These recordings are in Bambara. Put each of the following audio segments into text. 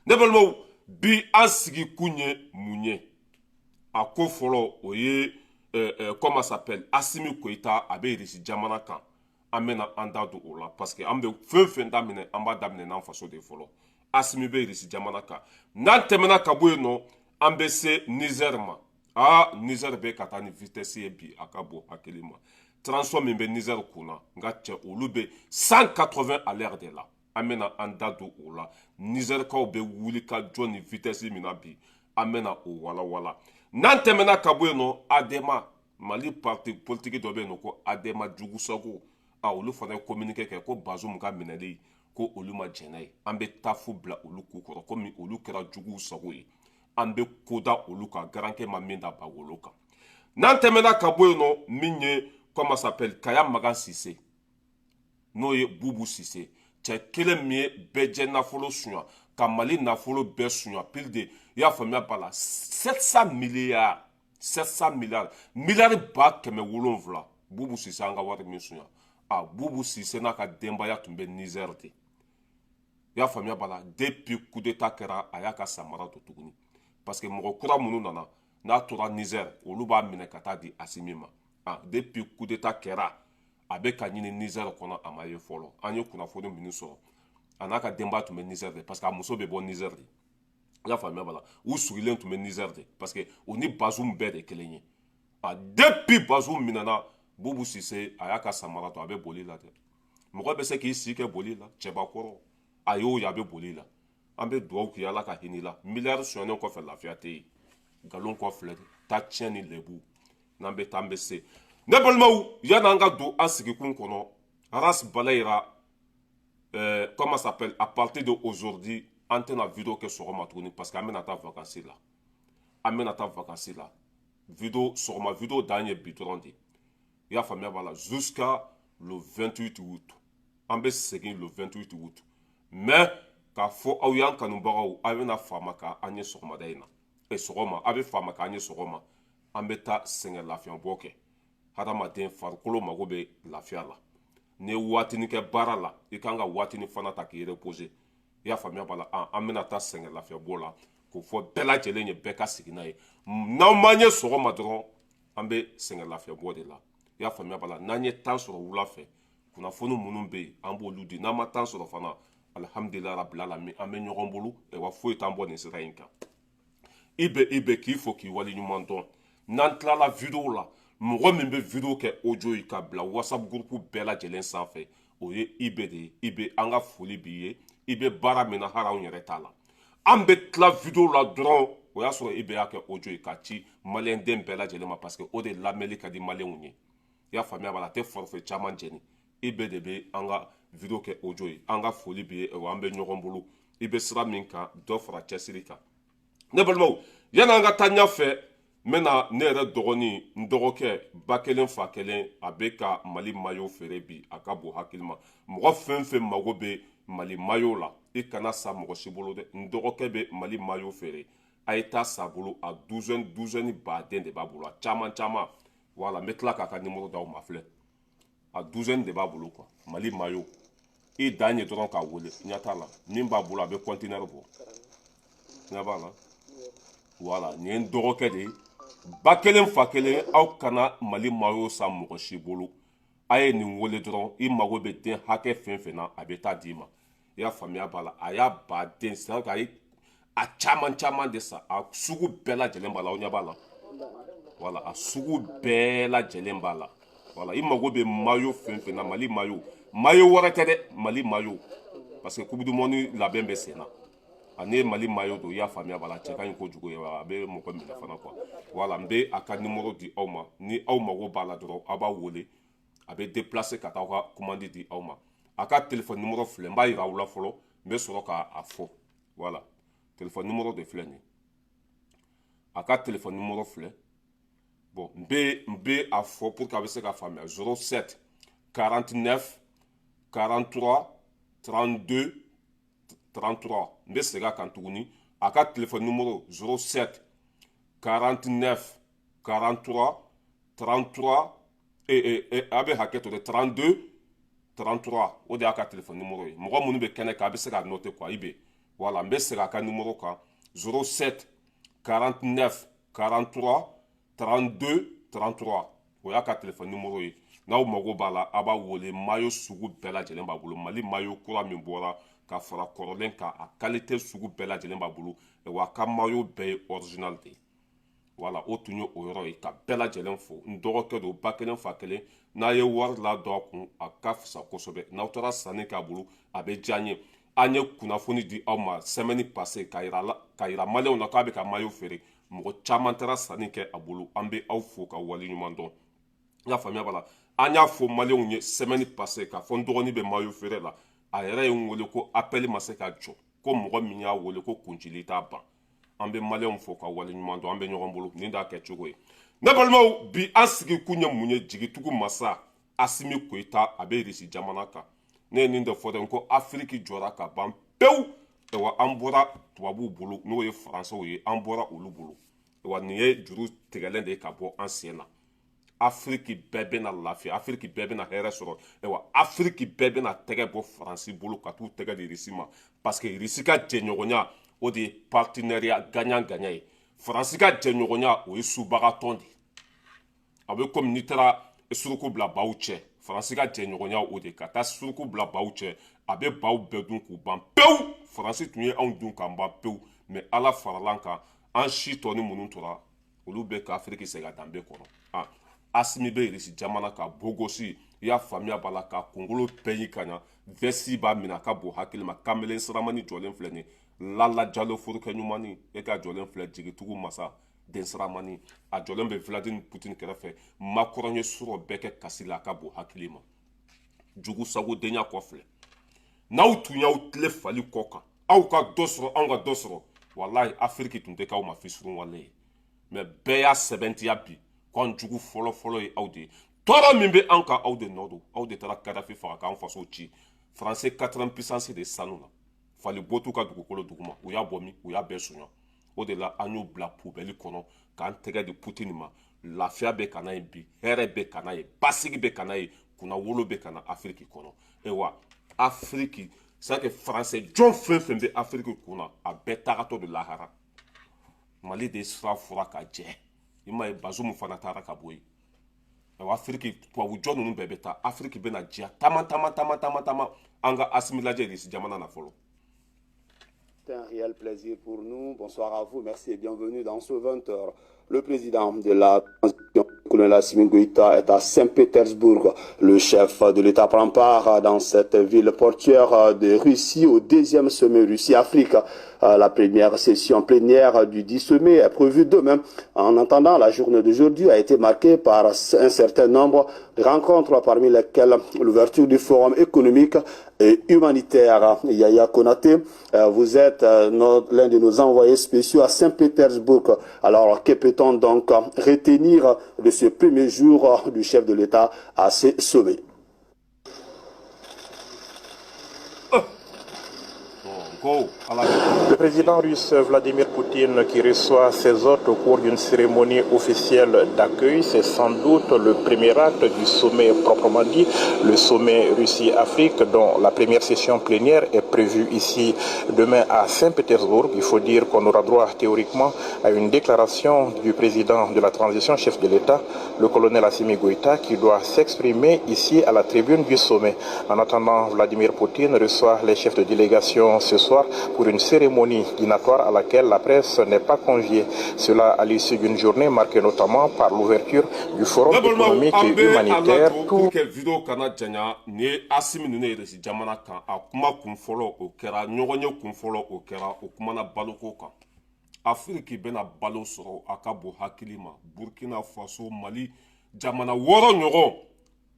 Ne balimaw, bi an sigi kun ye mun ye? A ko fɔlɔ, o ye comment s'appelle, Assimi Goïta, a bɛ Irisi jamana kan. An bɛna an da don o la, parce que an bɛ fɛn fɛn daminɛ, an b'a daminɛ n'an faso de ye fɔlɔ. Assimi bɛ Irisi jamana kan. N'an tɛmɛna ka bɔ yen nɔ, an bɛ se Niger ma. Aa, Niger bɛ ka taa ni vitesse ye bi, a ka bon hakili ma. Transition min bɛ Niger kun na, n ka cɛ, olu bɛ 180 à l'heure de la. An bɛna an da don o la. Nizɛrikaw bɛ wuli ka jɔ ni vitesse min na bi, an bɛna o walawala. N'an tɛmɛna ka bɔ yen nɔ, ADEMA, Mali parti politique dɔ bɛ yen nɔ ko ADEMA jugusago, a olu fana ye communiqué kɛ ko Bazoum ka minɛli, ko olu ma jɛn n'a ye. An bɛ taa fo bila olu ku kɔrɔ, komi olu kɛra juguw sago ye. An bɛ ko da olu kan, garankɛ ma min da bagolo kan. N'an tɛmɛna ka bɔ yen nɔ, min ye, comment s'appelle, Kaya Magan Sise, n'o ye Bubu Sise, cɛ kelen min ye bɛɛ jɛ nafolo sunya, ka Mali nafolo bɛɛ sunya, plus de, i y'a faamuya b'a la, 700 milliards, 700 milliards, miliyari 700. Bubu Sise, an ka wari min sunya. A Bubu Sise n'a ka denbaya tun bɛ Niger de, i y'a faamuya b'a la. Depuis coup d'état kɛra, a y'a ka samara don tuguni, parce que mɔgɔ kura minnu nana, n'a tora Niger, olu b'a minɛ ka taa di Assimi ma. Ah, depuis coup d'état kɛra, a bɛ ka ɲini Niger kɔnɔ, a ma ye fɔlɔ. An ye kunnafoni minnu sɔrɔ, a n'a ka denbaya tun bɛ Niger de, parce que a muso bɛ bɔ Niger de, i y'a faamuya b'a la. U sigilen tun bɛ Niger de, parce que u ni Bazoum bɛɛ de kelen ye. A depuis Bazoum minɛna, Bubu Sise, a y'a ka samara to, a bɛ boli la dɛ. Mɔgɔ bɛ se k'i si kɛ boli la? Cɛbakɔrɔ, a y'o ye, a bɛ boli la. An bɛ dugawu k'i, Ala ka hinɛ la. Miliyari sonyɛnen kɔfɛ, lafiya tɛ yen. Nkalon kɔ filɛ, taa tiɲɛ ni lebu. N'an bɛ taa, an bɛ se. Ne balimaw, yan'an ka don an sigikun kɔnɔ, Ras Balayira, comment s'appelle, à partir de aujourd'hui, an tɛna vidéo kɛ sɔgɔma tuguni, parce que an bɛna taa vacances la. An bɛna taa vacances la. Vidéo sɔgɔma, vidéo dan ye bi dɔrɔn de, i y'a faamuya b'a la, jusqu'à le 28 août. An bɛ segin le 28 août. Mais k'a fɔ aw y'an kanubagaw, aw bɛna faama ka an ye sɔgɔmada in na ɛ sɔgɔma, a bɛ faama k'an ye sɔgɔma. An bɛ taa sɛgɛn lafiyabɔ kɛ. Hadamaden farikolo mago bɛ lafiya la. N'i ye waatinin kɛ baara la, i kan ka waatinin fana ta k'i reposer, i y'a faamuya b'a la. An bɛna taa sɛgɛn lafiyabɔ la, k'o fɔ bɛɛ lajɛlen ye, bɛɛ ka sigi n'a ye. N'aw m'an ye sɔgɔma dɔrɔn, an bɛ sɛgɛn lafiyabɔ de la, i y'a faamuya b'a la. N'an ye temps sɔrɔ wula fɛ, kunnafoni minnu bɛ yen, an b'olu di. N'an ma temps sɔrɔ fana, alihamudulila rabil alamin, an bɛ ɲɔgɔn bolo wa, foyi t'an bɔ nin sira in kan. I bɛ, i bɛ k'i fo k'i waleɲuman dɔn. N'an tilala vidéo la, mɔgɔ min bɛ vidéo kɛ audio ye ka bila WhatsApp groupe bɛɛ lajɛlen sanfɛ, o ye IB de ye. IB, an ka foli b'i ye. I bɛ baara min na, hali anw yɛrɛ t'a la. An bɛ tila vidéo la dɔrɔn, o y'a sɔrɔ IB y'a kɛ audio ye ka ci maliyɛnden bɛɛ lajɛlen ma, parce que o de lamɛnli ka di maliyɛnw ye, i y'a faamuya b'a la. A tɛ forfait caman jɛni. IB de bɛ an ka vidéo kɛ audio ye. An ka foli b'i ye. An bɛ ɲɔgɔn bolo. I bɛ sira min kan, dɔ fara cɛsiri kan. Ne balimaw, yan'an ka taa ɲɛfɛ, n bɛna ne yɛrɛ dɔgɔnin, n dɔgɔkɛ, ba kelen fa kelen, a bɛ ka Mali maillot feere bi. A ka bon hakili ma. Mɔgɔ fɛn fɛn mago bɛ Mali maillot la, i kana sa mɔgɔ si bolo dɛ. N dɔgɔkɛ bɛ Mali maillot feere, a ye taa sa bolo. A douzaine douzaine baden de b'a bolo, a caman caman. Voilà, n bɛ tila k'a ka numéro d'aw ma. Filɛ, a douzaine de b'a bolo quoi. Mali maillot, i dan ye dɔrɔn k'a wele. Ɲɛ t'a la, min b'a bolo, a bɛ conteneur bɔ. Ɲɛ b'a la. Voilà, nin ye n dɔgɔkɛ de ye, ba kelen fa kelen. Aw kana Mali maillot san mɔgɔ si bolo. A ye nin wele dɔrɔn. I mago bɛ den hakɛ fɛn fɛn na, a bɛ taa d'i ma, i y'a faamuya b'a la. A y'a baden san, a ye a caman caman de san. A sugu bɛɛ lajɛlen b'a la, aw ɲɛ b'a la. Voilà, a sugu bɛɛ lajɛlen b'a la. Voilà, i mago bɛ maillot fɛn fɛn na, Mali maillot, maillot wɛrɛ tɛ dɛ, Mali maillot, parce que Coupe du monde labɛn bɛ sen na. A ne ye Mali maillot don, i y'a faamuya b'a la. Cɛ ka ɲi kojugu ye, a bɛ mɔgɔ minɛ fana quoi. Voilà, n bɛ a ka numéro di aw ma. Ni aw mago b'a la dɔrɔn, aw b'a wele, a bɛ déplacer ka taa aw ka commande di aw ma. A ka téléphone numéro filɛ, n b'a yira aw la fɔlɔ, n bɛ sɔrɔ k'a fɔ. Voilà, téléphone numéro de filɛ nin ye. A ka téléphone numéro filɛ. Bon, n bɛ a fɔ pour que a bɛ se ka faamuya: 07 49 43 32 33. N bɛ segin a kan tuguni. A ka téléphone numéro: 07 49 43 33 et a bɛ hakɛ to dɛ, 32 33. O de y'a ka téléphone numéro ye. Mɔgɔ minnu bɛ kɛnɛ kan, a bɛ se k'a noter quoi. I bɛ Voilà, n bɛ segin a ka numéro kan: 07 49 43 32 33. O y'a ka téléphone numéro ye. N'aw mago b'a la, a b'a wele. Maillot sugu bɛɛ lajɛlen b'a bolo. Mali maillot kura min bɔra ka fara kɔrɔlen kan, a qualité sugu bɛɛ lajɛlen b'a bolo. Wa a ka maillot bɛɛ ye original de ye. Voilà, o tun ye o yɔrɔ ye. Ka bɛɛ lajɛlen fo. N dɔgɔkɛ don, ba kelen fa kelen. N'a ye wari ladon a kun, a ka fisa kosɛbɛ. N'aw taara sanni k'a bolo, a bɛ diya n ye. An ye kunnafoni di aw ma semaine passée ka yira maliyɛnw na k'a bɛ ka maillot feere. Mɔgɔ caman taara sanni kɛ a bolo. An bɛ aw fo ka waleɲuman dɔn. I y'a faamuya b'a la. An y'a fɔ maliyɛnw ye semaine passée k'a fɔ n dɔgɔnin bɛ maillot feere la. A yɛrɛ ye n wele ko appel ma se ka jɔ, ko mɔgɔ min y'a wele ko kuncili t'a ban. An bɛ maliyɛnw fo ka waleɲuman dɔn. An bɛ ɲɔgɔn bolo nin d'a kɛcogo ye. Ne balimaw, bi an sigi kun ye mun ye? Jigitugu masa Asimi Koyita, a bɛ Irisi jamana kan. Ne ye nin de fɔ dɛ, ko Afiriki jɔra ka ban pewu. Wa an bɔra tubabuw bolo, n'o ye Faransɛw ye, an bɔra olu bolo. Wa nin ye juru tigɛlen de ye ka bɔ an sen na. Afiriki bɛɛ bɛna lafiya, Afiriki bɛɛ bɛna hɛrɛ sɔrɔ. Ayiwa, Afiriki bɛɛ bɛna tɛgɛ bɔ Faransi bolo ka t'u tɛgɛ di Irisi ma, parce que Irisi ka jɛɲɔgɔnya, o de ye partenariat gagnant gagnant ye. Faransi ka jɛɲɔgɔnya, o ye subagatɔn de ye. A bɛ komi n'i taara suruku bila baw cɛ. Faransi ka jɛɲɔgɔnya, o de ka taa suruku bila baw cɛ, a bɛ baw bɛɛ dun k'u ban pewu. Faransi tun ye anw dun k'an ban pewu, mais Ala farala an kan. An si tɔ ni minnu tora, olu bɛ ka Afiriki segin a danbe kɔrɔ. Ah, Asimi bɛ Irisi jamana ka bogosi. I y'a faamuya b'a la, ka kunkolo pɛɲi ka ɲa, veste b'a minɛ, a ka bon hakili ma. Kamalen siramani jɔlen filɛ nin Lala Jalo, forokɛ ɲumanni e ka jɔlen filɛ. Jigitugu masa den siramani, a jɔlen bɛ Vladimir Poutine kɛrɛfɛ. Macron ye sɔrɔ bɛɛ kɛ kasi la, a ka bon hakili ma. Jugu sagodenya kɔ filɛ. N'aw tun y'aw tile fali kɔ kan, aw ka dɔ sɔrɔ, anw ka dɔ sɔrɔ, walahi Afiriki tun tɛ k'aw ma fisuruwale ye. Mais bɛɛ y'a sɛbɛntiya bi ko an jugu fɔlɔ fɔlɔ ye aw de ye. Tɔɔrɔ min bɛ an kan, aw de nɔ don. Aw de taara Kadafi faga k'an faso ci. Français, quatrième puissance de sanu na, fali bo t'u ka dugukolo duguma. U y'a bɔ min? U y'a bɛɛ sonya. O de la an y'u bila poubelle kɔnɔ k'an tɛgɛ di Poutine ma. Lafiya bɛ ka na yen bi, hɛrɛ bɛ ka na yen, basigi bɛ ka na yen, kunnawolo bɛ ka na Afiriki kɔnɔ. Ayiwa, Afiriki, c'est que français jɔn fɛn fɛn bɛ Afiriki kun na, a bɛɛ tagatɔ don lahara. Mali de sira fura ka jɛ. I m'a ye, Bazoum fana taara ka bɔ yen. Ayiwa, Afiriki tubabu jɔn ninnu bɛɛ bɛ taa, Afiriki bɛna diya taama taama taama taama taama. An ka Asimi lajɛ Irisi jamana na fɔlɔ. C'est un réel plaisir pour nous. Bonsoir à vous. Merci et bienvenue dans ce 20h. Le président de la transition, colonel Assimi Goïta, est à Saint-Pétersbourg. Le chef de l'État prend part dans cette ville portuaire de Russie au deuxième sommet Russie-Afrique. La première session plénière du dit sommet est prévue demain. En attendant, la journée d'aujourd'hui a été marquée par un certain nombre de rencontres, parmi lesquelles l'ouverture du forum économique et humanitaire. Yaya Konaté, vous êtes l'un de nos envoyés spéciaux à Saint-Pétersbourg. Alors, que peut-on donc retenir de ce premier jour du chef de l'État à ce sommet? Le président russe Vladimir Poutine qui reçoit ses hôtes au cours d'une cérémonie officielle d'accueil, c'est sans doute le premier acte du sommet proprement dit, le sommet Russie-Afrique dont la première session plénière est prévue ici demain à Saint-Pétersbourg. Il faut dire qu'on aura droit théoriquement à une déclaration du président de la transition, chef de l'État, le colonel Assimi Goïta, qui doit s'exprimer ici à la tribune du sommet. En attendant, Vladimir Poutine reçoit les chefs de délégation ce soir pour une cérémonie dînatoire à laquelle la presse n'est pas conviée. Cela à l'issue d'une journée marquée notamment par l'ouverture du forum économique et humanitaire. Pour que vidéo kana janya, nin ye Asimi ninnu ye Irisi jamana kan. A kuma kun fɔlɔ, o kɛra ɲɔgɔn ye kun fɔlɔ, o kɛra o kumana baloko kan. Afiriki bɛna balo sɔrɔ, a ka bon hakili ma. Burkina Faso, Mali, jamana 6 ɲɔgɔn,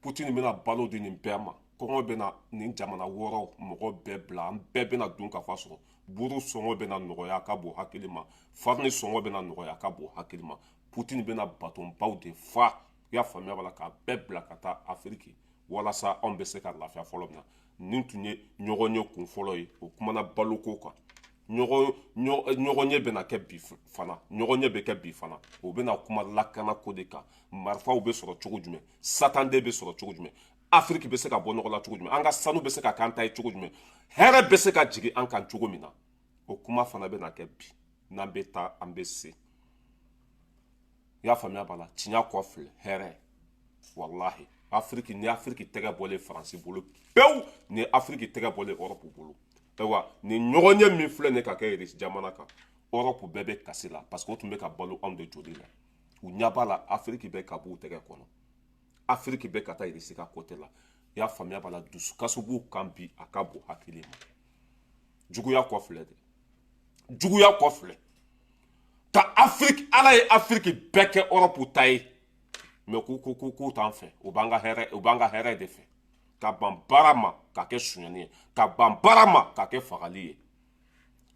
Putini bɛna balo di nin bɛɛ ma. Kɔngɔ bɛna nin jamana 6 mɔgɔ bɛɛ bila. An bɛɛ bɛna dun ka fa sɔrɔ. Buru sɔngɔ bɛna nɔgɔya, a ka bon hakili ma. Farini sɔngɔ bɛna nɔgɔya, a ka bon hakili ma. Putini bɛna batonbaw de fa, i y'a faamuya b'a la, k'a bɛɛ bila ka taa Afiriki walasa anw bɛ se ka lafiya fɔlɔ min na. Nin tun ye ɲɔgɔn ye kun fɔlɔ ye, o kumana baloko kan. Ɲɔgɔn ye bɛna kɛ bi fana, ɲɔgɔn ye bɛ kɛ bi fana. O bɛna kuma lakana ko de kan. Marifaw bɛ sɔrɔ cogo jumɛn? Satanden bɛ sɔrɔ cogo jumɛn? Afiriki bɛ se ka bɔ nɔgɔ la cogo jumɛn? An ka sanu bɛ se ka k'an ta ye cogo jumɛn? Hɛrɛ bɛ se ka jigin an kan cogo min na? O kuma fana bɛna kɛ bi. N'an bɛ taa, an bɛ se. I y'a faamuya b'a la, tiɲɛ kɔ filɛ hɛrɛ. Walahi, Afiriki ni Afiriki tɛgɛ bɔlen Faransi bolo pewu, ni Afiriki tɛgɛ bɔlen Ɔrɔpu bolo. Ayiwa, nin ɲɔgɔn ye min filɛ nin ka kɛ Irisi jamana kan, Ɔrɔpu bɛɛ bɛ kasi la, parce que o tun bɛ ka balo anw de joli la. U ɲɛ b'a la, Afiriki bɛ ka b'u tɛgɛ kɔnɔ, Afiriki bɛ ka taa Irisi ka côté la. I y'a faamuya b'a la, dusukasi b'u kan bi, a ka bon hakili ma. Juguya kɔ filɛ dɛ, juguya kɔ filɛ ka Afiriki. Ala ye Afiriki bɛɛ kɛ Ɔrɔpu ta ye, mɛ k'u ko k'u t'an fɛ. U b'an ka hɛrɛ, u b'an ka hɛrɛ de fɛ, ka ban baara ma ka kɛ sonyani ye, ka ban baara ma ka kɛ fagali ye.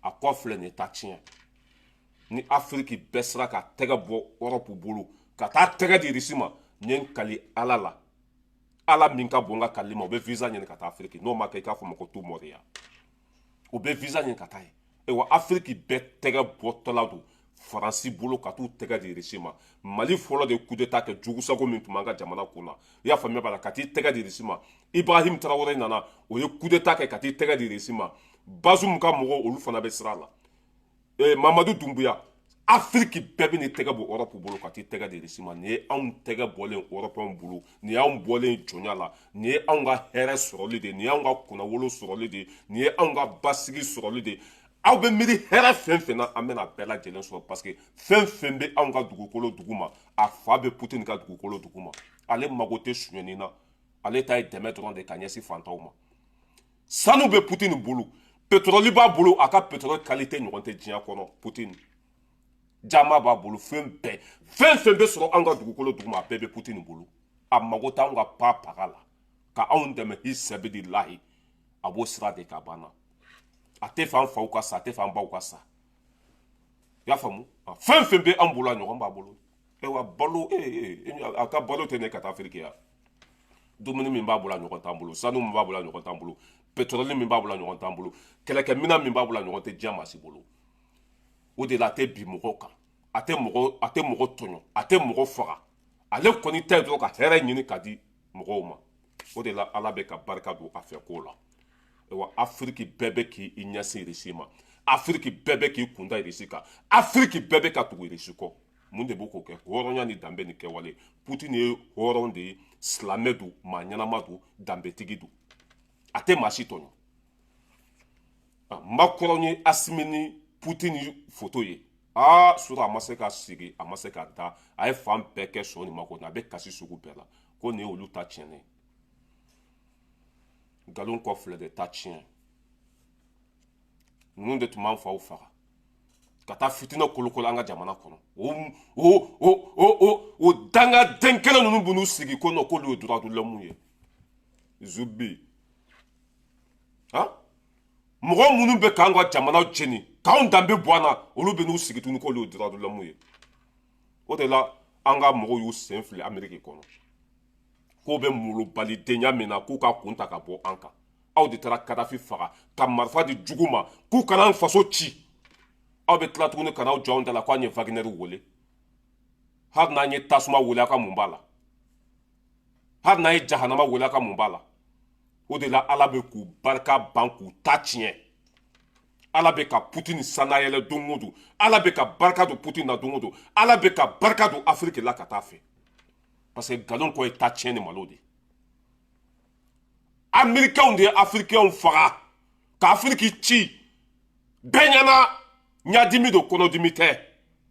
A kɔ filɛ nin ye, ta tiɲɛ. Ni Afiriki bɛɛ sera ka tɛgɛ bɔ Ɔrɔpu bolo ka taa tɛgɛ di Irisi ma, n ye n kali Ala la, Ala min ka bon n ka kalili ma, u bɛ visa ɲini ka taa Afiriki. N'o ma kɛ, i k'a fɔ ma ko tu mɔriya, u bɛ visa ɲini ka taa yen. Ayiwa, Afiriki bɛɛ tɛgɛ bɔtɔla don Faransi bolo ka t'u tɛgɛ di Irisi ma. Mali fɔlɔ de coup d'état kɛ, jugusago min tun b'an ka jamana kun na, i y'a faamuya b'a la, ka t'i tɛgɛ di Irisi ma. Ibrahim Tarawele nana, o ye coup d'état kɛ ka t'i tɛgɛ di Irisi ma. Bazum ka mɔgɔw, olu fana bɛ sira la. Mamadu Dunbuya. Afiriki bɛɛ bɛ nin tɛgɛ bɔ Ɔrɔpu bolo ka t'i tɛgɛ di Irisi ma. Nin ye anw tɛgɛ bɔlen Ɔrɔpɛnw bolo, nin y'anw bɔlen jɔnya la, nin ye anw ka hɛrɛ sɔrɔli de ye, nin y'anw ka kunnawolo sɔrɔli de ye, nin ye anw ka basigi sɔrɔli de ye. Aw bɛ miiri hɛrɛ fɛn fɛn na, an bɛna bɛɛ lajɛlen sɔrɔ, parce que fɛn fɛn bɛ anw ka dugukolo dugu ma, a fa bɛ Putini ka dugukolo dugu ma. Ale mago tɛ sonyɛni na, ale ta ye dɛmɛ dɔrɔn de ka ɲɛsin fantanw ma. Sanu bɛ Putini bolo, pétrole b'a bolo, a ka pétrole qualité ɲɔgɔn tɛ diɲɛ kɔnɔ. Putini jama b'a bolo, fɛn bɛɛ, fɛn fɛn bɛ sɔrɔ anw ka dugukolo duguma, a bɛɛ bɛ Putini bolo. A mago t'anw ka pa paga la ka anw dɛmɛ hisɛbidilahi. A b'o sira de ka banna. A tɛ fɛ an faw ka sa, a tɛ fɛ an baw ka sa. I y'a faamu, fɛn fɛn bɛ an bolo, a ɲɔgɔn b'a bolo. Ayiwa, balo, a ka balo tɛ ne ka taa Afiriki yan. Dumuni min b'a bolo, a ɲɔgɔn t'an bolo. Sanu min b'a bolo, a ɲɔgɔn t'an bolo. Pétrole min b'a bolo, a ɲɔgɔn t'an bolo. Kɛlɛkɛminɛn min b'a bolo, a ɲɔgɔn tɛ diɲɛ maa si bolo. O de la, a tɛ bin mɔgɔw kan, a tɛ mɔgɔ tɔɲɔ, a tɛ mɔgɔ faga. Ale kɔni ta ye dɔrɔn ka hɛrɛ ɲini ka di mɔgɔw ma. O de la, Ala bɛ ka barika don a fɛ ko la. Wa Afiriki bɛɛ bɛ k'i ɲɛsin Irisi ma, Afiriki bɛɛ bɛ k'i kunda Irisi kan, Afiriki bɛɛ bɛ ka tugu Irisi kɔ. Mun de b'o k'o kɛ? Hɔrɔnya ni danbe ni kɛwale. Putini ye hɔrɔn de ye, silamɛ don, maa ɲɛnama don, danbetigi don, a tɛ maa si tɔɲɔ. Macron ye Asimi ni Putini foto ye. Aa, sura a ma se ka sigi, a ma se ka da, a ye fan bɛɛ kɛ sɔ ni mako, a bɛ kasi sugu bɛɛ la ko nin ye olu ta tiɲɛnen. Nkalon kɔ filɛ de, ta tiɲɛ. Ninnu de tun b'an faw faga ka taa fitinɛ kolokolo an ka jamana kɔnɔ. O dangaden kelen ninnu b'u sigi ko non, k'olu ye droit de l'homme ye. Zubi han, mɔgɔ minnu bɛ k'an ka jamana jeni, k'anw danbe bɔ an na, olu bɛ n'u sigi tuguni k'olu ye droit de l'homme ye. O de la, an ka mɔgɔw y'u sen fili Ameriki kɔnɔ, k'o bɛ malobalidenya min na, k'u ka kun ta ka bɔ an kan. Aw de taara Kadafi faga ka marifa di jugu ma k'u kana an faso ci. Aw bɛ tila tuguni ka n'aw jɔ anw da la k'an ye Wagner wele. Hali n'an ye tasuma wele, a ka mun b'a la? Hali n'an ye jahanama wele, a ka mun b'a la? O de la, Ala bɛ k'u barika ban, k'u ta tiɲɛ. Ala bɛ ka Putini sanayɛlɛ don o don, Ala bɛ ka barika don Putini na don o don, Ala bɛ ka barika don Afiriki la ka taa fɛ, parce que nkalon kɔ ye ta tiɲɛ ni malo de. Américains de ye Africains faga ka Afiriki ci bɛɛ ɲɛna. Ɲadimi don, kɔnɔdimi tɛ.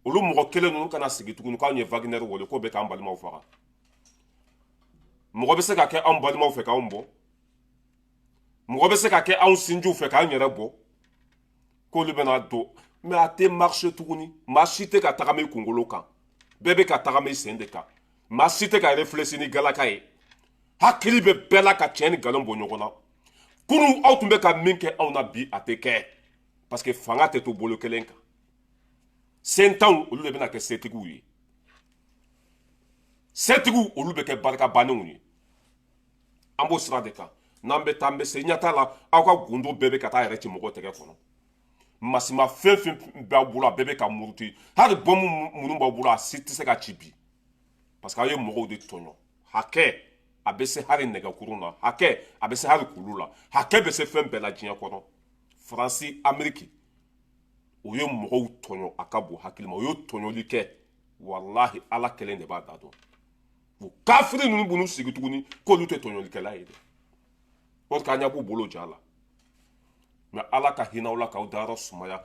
Olu mɔgɔ kelen ninnu kana sigi tuguni k'anw ye Wagner wele k'o bɛ k'an balimaw faga. Mɔgɔ bɛ se ka kɛ anw balimaw fɛ k'anw bɔ, mɔgɔ bɛ se ka kɛ anw sinjiw fɛ k'an yɛrɛ bɔ, k'olu bɛna don. Mais a tɛ marcher tuguni. Maa si tɛ ka tagama i kunkolo kan, bɛɛ bɛ ka tagama i sen de kan. Maa si tɛ ka réfléchir ni galaka ye. Hakili bɛ bɛɛ la ka tiɲɛ ni nkalon bɔ ɲɔgɔn na. Kunun aw tun bɛ ka min kɛ anw na, bi a tɛ kɛ, parce que fanga tɛ to bolo kelen kan. Sentanw, olu de bɛna kɛ setigiw ye. Setigiw, olu bɛ kɛ barika bannenw ye. An b'o sira de kan. N'an bɛ taa, an bɛ se. Ɲɛ t'a la, aw ka gundo bɛɛ bɛ ka taa yɛrɛ ci mɔgɔw tɛgɛ kɔnɔ. Masima fɛn fɛn b'aw bolo, a bɛɛ bɛ ka muruti. Hali bɔnmu minnu b'aw bolo, a si tɛ se ka ci bi, parce que aw ye mɔgɔw de tɔɲɔ. Hakɛ a bɛ se hali nɛgɛkurun na, hakɛ a bɛ se hali kulu la, hakɛ bɛ se fɛn bɛɛ la diɲɛ kɔnɔ. Faransi, Ameriki. O ye mɔgɔw tɔɲɔ, a ka bon hakili ma. O ye tɔɲɔli kɛ, walahi, Ala kelen de b'a da dɔn. O kafiri ninnu b'u sigi tuguni k'olu tɛ tɔɲɔlikɛla ye dɛ. O de k'an ɲɛ b'u bolo ja la. Mais Ala ka hinɛ aw la k'aw dayɔrɔ sumaya.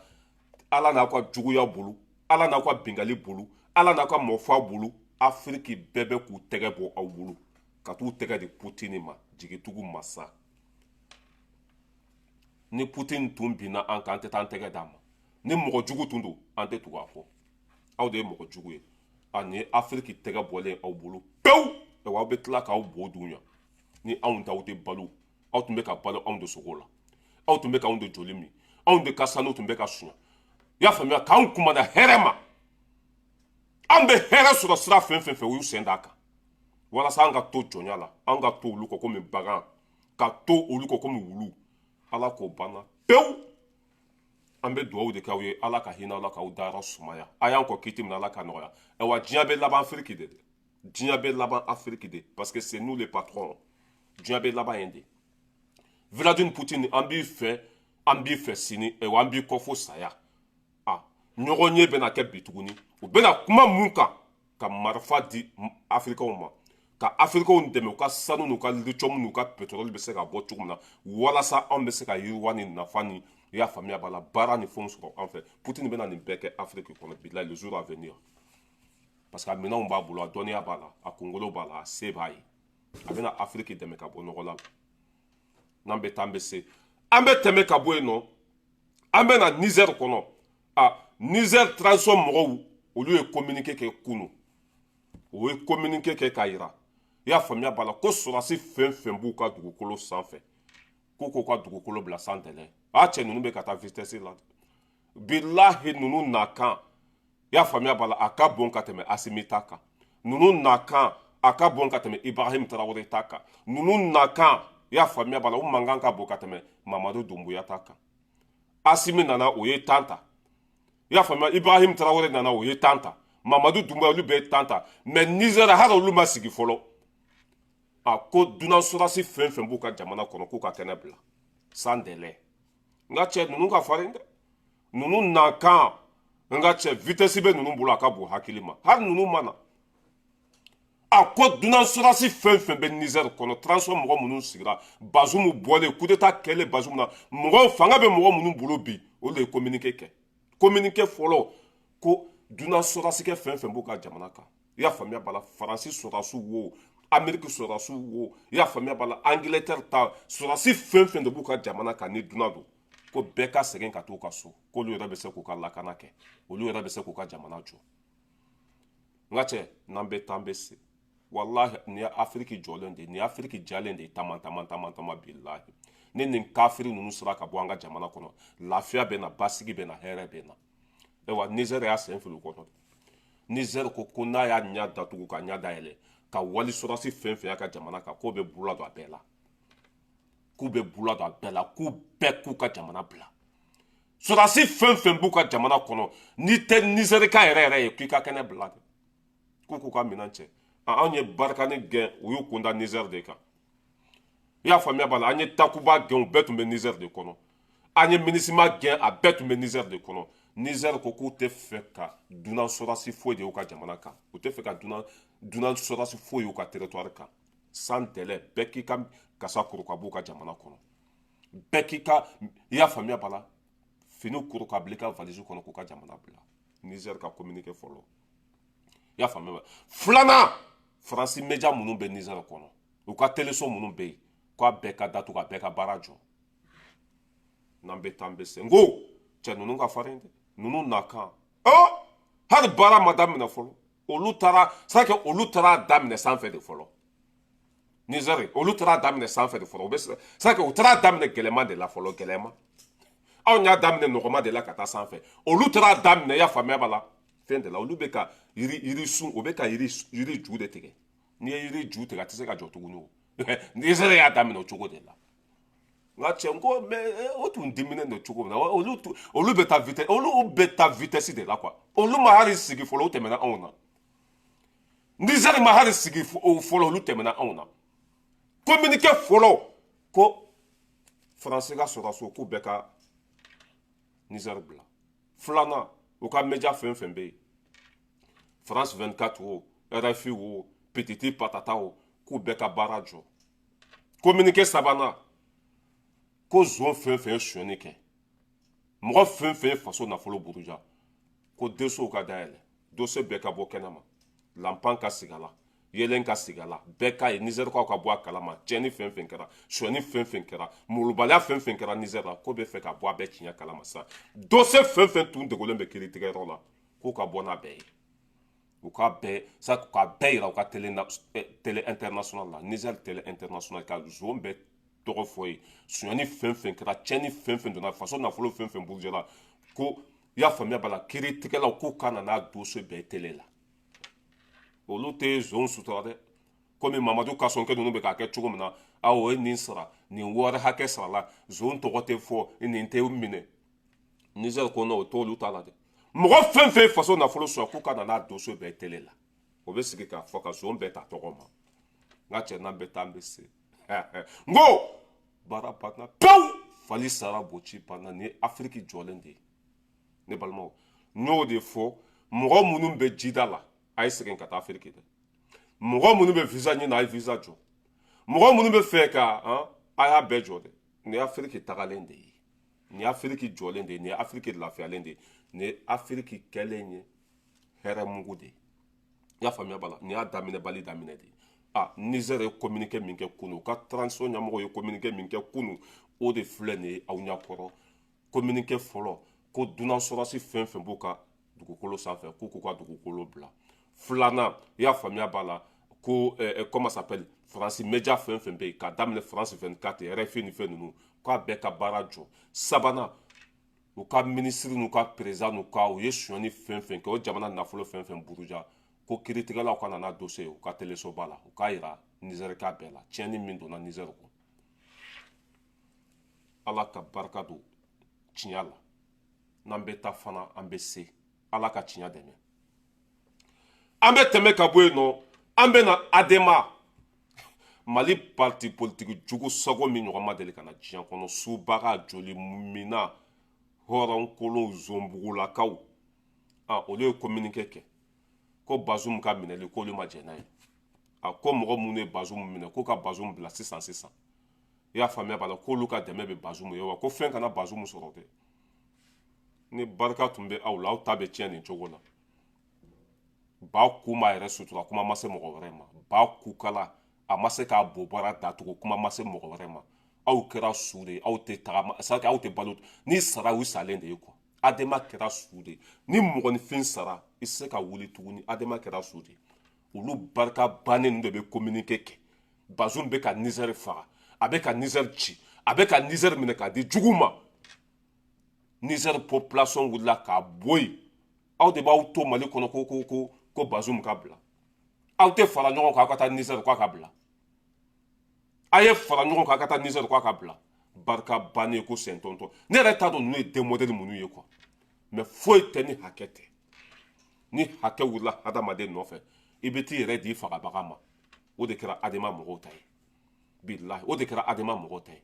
Ala n'aw ka juguya bolo, Ala n'aw ka bingali bolo, Ala n'aw ka mɔfa bolo, Afiriki bɛɛ bɛ k'u tɛgɛ bɔ aw bolo ka t'u tɛgɛ di Putini ma. Jigitugu masa, ni Putini tun binna an kan, an tɛ taa an tɛgɛ d'a ma. Ni mɔgɔ jugu tun don, an tɛ tugu a kɔ. Aw de ye mɔgɔ jugu ye. A nin ye Afiriki tɛgɛ bɔlen aw bolo pewu. Aw bɛ tila k'aw bo dun yan ni anw t'aw tɛ balo. Aw tun bɛ ka balo anw de sogo la, aw tun bɛ k'anw de joli min, anw de ka sanu tun bɛ ka suɲɛ. I y'a faamuya? K'anw kumana hɛrɛ ma, an bɛ hɛrɛ sɔrɔ sira fɛn fɛn fɛ, u y'u sen d'a kan walasa an ka to jɔnya la, an ka to olu kɔ komi bagan, ka to olu kɔ komi wulu. Ala k'o banna pewu. An bɛ dugawu de k'aw ye, Ala ka hinɛ aw la k'aw dayɔrɔ sumaya. A y'an kɔ kiti min na, Ala ka nɔgɔya. Ayiwa, diɲɛ bɛ laban Afiriki de dɛ, diɲɛ bɛ laban Afiriki de, parce que c'est nous les patrons. Diɲɛ bɛ laban yen de. Vladimir Poutine, an b'i fɛ, an b'i fɛ sini, ayiwa, an b'i kɔ fo saya. A ɲɔgɔn ye bɛna kɛ bi tuguni. U bɛna kuma mun kan? Ka marifa di Afirikɛnw ma, ka Afirikɛnw dɛmɛ u ka sanu n'u ka lithium n'u ka pétrole bɛ se ka bɔ cogo min na, walasa anw bɛ se ka yiriwa ni nafa ni, i y'a faamuya b'a la, baara ni fɛnw sɔrɔ an fɛ. Poutine bɛna nin bɛɛ kɛ Afiriki kɔnɔ bilahi, le jour à venir, parce que a minɛnw b'a bolo, a dɔnniya b'a la, a kunkolo b'a la, a se b'a ye. A bɛna Afiriki dɛmɛ ka bɔ nɔgɔ la. N'an bɛ taa, an bɛ se, an bɛ tɛmɛ ka bɔ yen nɔ, an bɛ na Niger kɔnɔ. A Niger transition mɔgɔw, olu ye communiqué kɛ kunu. O ye communiqué kɛ k'a yira, i y'a faamuya b'a la, ko sɔrɔdasi fɛn fɛn b'u ka dugukolo sanfɛ, k'u k'u ka dugukolo bila sans délai. A cɛ ninnu bɛ ka taa vitesse la bilahi. Ninnu nakan, i y'a faamuya b'a la, a ka bon ka tɛmɛ Asimi ta kan. Ninnu nakan, a ka bon ka tɛmɛ Ibrahim Traoré ta kan. Ninnu nakan, i y'a faamuya b'a la, u mankan ka bon ka tɛmɛ Mamadu Dunbuya ta kan. Asimi nana, o ye 10 ta. I y'a faamuya? Ibrahim Traoré nana, o ye 10 ta. Mamadu Dunbuya, olu bɛɛ ye 10 ta. Mais Niger, hali olu ma sigi fɔlɔ, a ko dunan sɔrɔdasi fɛn fɛn b'u ka jamana kɔnɔ, k'u ka kɛnɛ bila sans délai. N ka cɛ, ninnu ka farin dɛ. Ninnu nakan, n ka cɛ, vitesse bɛ ninnu bolo, a ka bon hakili ma. Hali ninnu ma na, a ko dunan sɔrɔdasi fɛn fɛn bɛ Niger kɔnɔ, transition mɔgɔ minnu sigira, Bazoum bɔlen, coup d'état kɛlen Bazoum na, mɔgɔw fanga bɛ mɔgɔ minnu bolo bi, olu de ye communiqué kɛ. Communiqué fɔlɔ ko dunan sɔrɔdasikɛ fɛn fɛn b'u ka jamana kan, i y'a faamuya b'a la, Faransi sɔrɔdasiw wo, Ameriki sɔrɔdasiw wo, i y'a faamuya b'a la, Angleterre ta sɔrɔdasi fɛn fɛn de b'u ka jamana kan ni dunan don, ko bɛɛ ka segin ka t'u ka so, k'olu yɛrɛ bɛ se k'u ka lakana kɛ, olu yɛrɛ bɛ se k'u ka jamana jɔ. N ka cɛ, n'an bɛ taa, an bɛ se. Walahi, nin ye Afiriki jɔlen de ye, nin ye Afiriki jalen de ye. Tama tama tama tama, bilahi, ni nin kafiri ninnu sera ka bɔ an ka jamana kɔnɔ, lafiya bɛ na, basigi bɛ na, hɛrɛ bɛ na. Ayiwa, Niger y'a sen fili o kɔnɔ. Niger ko n'a y'a ɲɛ datugu ka ɲɛ dayɛlɛ ka wali sɔrɔsi fɛn fɛn y'a ka jamana kan, k'o bɛ bula don a bɛɛ la, k'u bɛ bula don a bɛɛ la, k'u bɛɛ k'u ka jamana bila. Sɔrɔsi fɛn fɛn b'u ka jamana kɔnɔ, n'i tɛ Nizɛrika yɛrɛ yɛrɛ ye, k'i ka kɛnɛ bila dɛ, k'u ka minɛn cɛ. Anw ye Barkhane gɛn, u y'u kun da Nizɛri de kan. I y'a faamuya b'a la? An ye Takuba gɛn, u bɛɛ tun bɛ Nizɛri de kɔnɔ. An ye MINUSMA gɛn, a bɛɛ tun bɛ Nizɛri de kɔnɔ. Nizɛri ko k'u tɛ fɛ ka dunan sɔrɔsi foyi de y'u ka jamana kan, u tɛ fɛ ka dunan sɔrɔsi foyi y'u ka territoire kan. Sans délai, bɛɛ k'i ka kasa kuru ka b'u ka jamana kɔnɔ, bɛɛ k'i ka, i y'a faamuya b'a la, fini kuru ka bila i ka valise kɔnɔ k'u ka jamana bila. Nizɛri ka communiqué fɔlɔ, i y'a faamuya. Filanan, Faransi média minnu bɛ Nizɛri kɔnɔ, u ka teleso minnu bɛ yen, k'a bɛɛ ka datugu, a bɛɛ ka baara jɔ. N'an bɛ taa, an bɛ se. N ko cɛ, ninnu ka farin dɛ. Ninnu nakan, ɔ hali baara ma daminɛ fɔlɔ, olu taara c'est que olu taara daminɛ sanfɛ de fɔlɔ. Nizɛri, olu taara daminɛ sanfɛ de fɔlɔ. U bɛ c'est que u taara daminɛ gɛlɛman de la fɔlɔ, gɛlɛman. Anw y'a daminɛ nɔgɔma de la ka taa sanfɛ, olu taara daminɛ, i y'a faamuya b'a la, fɛn de la. Olu bɛ ka yiri sun, o bɛ ka yiri ju de tigɛ. N'i ye yiri ju tigɛ, a tɛ se ka jɔ tuguni. O Nizɛri y'a daminɛ o cogo de la. N ka cɛ, n ko mais o tun diminen don cogo min na, olu bɛ taa vitesse, olu bɛ taa vitesse de la quoi. Olu ma hali sigi fɔlɔ, u tɛmɛna anw na. Nizɛri ma hali sigi fɔlɔ, olu tɛmɛna anw na. Communiqué fɔlɔ ko Faransi ka sɔrɔdasiw k'u bɛɛ ka Nizɛri bila. Filanan, u ka média fɛn fɛn bɛ yen, France 24 o, RFI o, petiti patata o, k'u bɛɛ ka baara jɔ. Communiqué sabanan, ko zon fɛn fɛn ye sonyɛni kɛ, mɔgɔ fɛn fɛn ye faso nafolo buruja, ko dossier ka dayɛlɛ, dossier bɛɛ ka bɔ kɛnɛ ma, lanpan ka sigi a la, yelen ka sigi a la, bɛɛ k'a ye, Nizɛrikaw ka bɔ a kalama, tiɲɛni fɛn fɛn kɛra, sonyɛni fɛn fɛn kɛra, molobaliya fɛn fɛn kɛra Nizɛri la, ko bɛ fɛ ka bɔ a bɛɛ tiɲɛ kalama sisan. Dossier fɛn fɛn tun degunnen bɛ kiiritigɛyɔrɔ la, k'u ka bɔ n'a bɛɛ ye, u ka bɛɛ sa, ka bɛɛ yira u ka télé, télé international la, Niger télé international, ka zon bɛɛ tɔgɔ fɔ ye, sonyɛni fɛn fɛn kɛra, tiɲɛni fɛn fɛn donna, faso nafolo fɛn fɛn burujɛla, ko i y'a faamuya b'a la, kiiritigɛlaw k'u ka na n'a dossier bɛɛ télé la. Olu tɛ zon sutura dɛ, komi Mamadu Kasɔnkɛ ninnu bɛ k'a kɛ cogo min na. Aw o ye nin sara, nin wari hakɛ sarala, zon tɔgɔ tɛ fɔ, nin tɛ minɛ Niger kɔnɔ, o t'olu ta la dɛ. Mɔgɔ fɛn fɛn faso nafolo sɔrɔ, k'u ka na n'a dossier bɛɛ télé la, o bɛ sigi k'a fɔ ka zon bɛɛ ta tɔgɔ ma. N ka cɛ, n'an bɛ taa, an bɛ se. N ko baara banna pewu, fali sara, boci banna. Nin ye Afiriki jɔlen de ye, ne balimaw. N y'o de fɔ, mɔgɔ minnu bɛ jida la, a ye segin ka taa Afiriki dɛ. Mɔgɔ minnu bɛ visa ɲini, a ye visa jɔ. Mɔgɔ minnu bɛ fɛ ka a y'a bɛɛ jɔ dɛ. Nin ye Afiriki tagalen de ye, nin ye Afiriki jɔlen de ye, nin ye Afiriki lafiyalen de ye, nin ye Afiriki kɛlen ye hɛrɛ mugu de ye. I y'a faamuya b'a la, nin y'a daminɛbali daminɛ de ye. A Niger ye communiqué min kɛ kunu, u ka transition ɲɛmɔgɔ ye communiqué min kɛ kunu, o de filɛ nin ye aw ɲɛkɔrɔ. Communiqué fɔlɔ, ko dunan sɔrɔsi fɛn fɛn b'u ka dugukolo sanfɛ, k'u k'u ka dugukolo bila. Filanan, i y'a faamuya b'a la, ko comment s'appelle, Faransi média fɛn fɛn bɛ yen, k'a daminɛ France 24, RFI ni fɛn ninnu, k'a bɛɛ ka baara jɔ. Sabanan, u ka minisiri n'u ka président n'u ka u ye sonyɛni fɛn fɛn kɛ, o jamana nafolo fɛn fɛn buruja, ko kiiritigɛlaw ka na n'a dossier ye u ka telesoba la, u k'a yira Nizɛrika bɛɛ la, tiɲɛni min donna Nizɛri kun. Ala ka barika don tiɲɛ la. N'an bɛ taa fana, an bɛ se. Ala ka tiɲɛ dɛmɛ. An bɛ tɛmɛ ka bɔ yen nɔ, an bɛ na Adema, Mali parti politique jugu sago min ɲɔgɔn ma deli ka na diɲɛ kɔnɔ, subaga joli mina, hɔrɔnkolon zonbugulakaw. A olu ye communiqué kɛ ko Bazum ka minɛli, k'olu ma jɛn n'a ye. A ko mɔgɔ minnu ye Bazum minɛ, k'u ka Bazum bila sisan sisan. I y'a faamuya b'a la, k'olu ka dɛmɛ bɛ Bazum ye wa, ko fɛn kana Bazum sɔrɔ dɛ. Ni barika tun bɛ aw la, aw ta bɛ tiɲɛ nin cogo la. Ba ku ma yɛrɛ sutura, kuma ma se mɔgɔ wɛrɛ ma. Ba kukala, a ma se k'a bobara datugu, kuma ma se mɔgɔ wɛrɛ ma. Aw kɛra su de ye, aw tɛ tagama, c'est aw tɛ balo. Ni sara, u salen de ye quoi. Adema kɛra su de ye. Ni mɔgɔninfin sara, i tɛ se ka wuli tuguni. Adema kɛra su de ye. Olu barika bannen de bɛ communiqué kɛ. Bazum bɛ ka Nizɛri faga, a bɛ ka Nizɛri ci, a bɛ ka Nizɛri minɛ k'a di jugu ma. Nizɛri population wulila k'a bɔ yen. Aw de b'aw to Mali kɔnɔ ko Bazum ka bila. Aw tɛ fara ɲɔgɔn kan aw ka taa Nizɛri k'a ka bila. A ye fara ɲɔgɔn kan aw ka taa Nizɛri k'a ka bila. Barika bannen ko sɛntɔntɔn. Ne yɛrɛ t'a dɔn ninnu ye den modèle minnu ye quoi. Mais foyi tɛ ni hakɛ tɛ. Ni hakɛ wulila hadamaden nɔfɛ, i bɛ t'i yɛrɛ di fagabaga ma. O de kɛra Adema mɔgɔw ta ye. Bilahi, o de kɛra Adema mɔgɔw ta ye.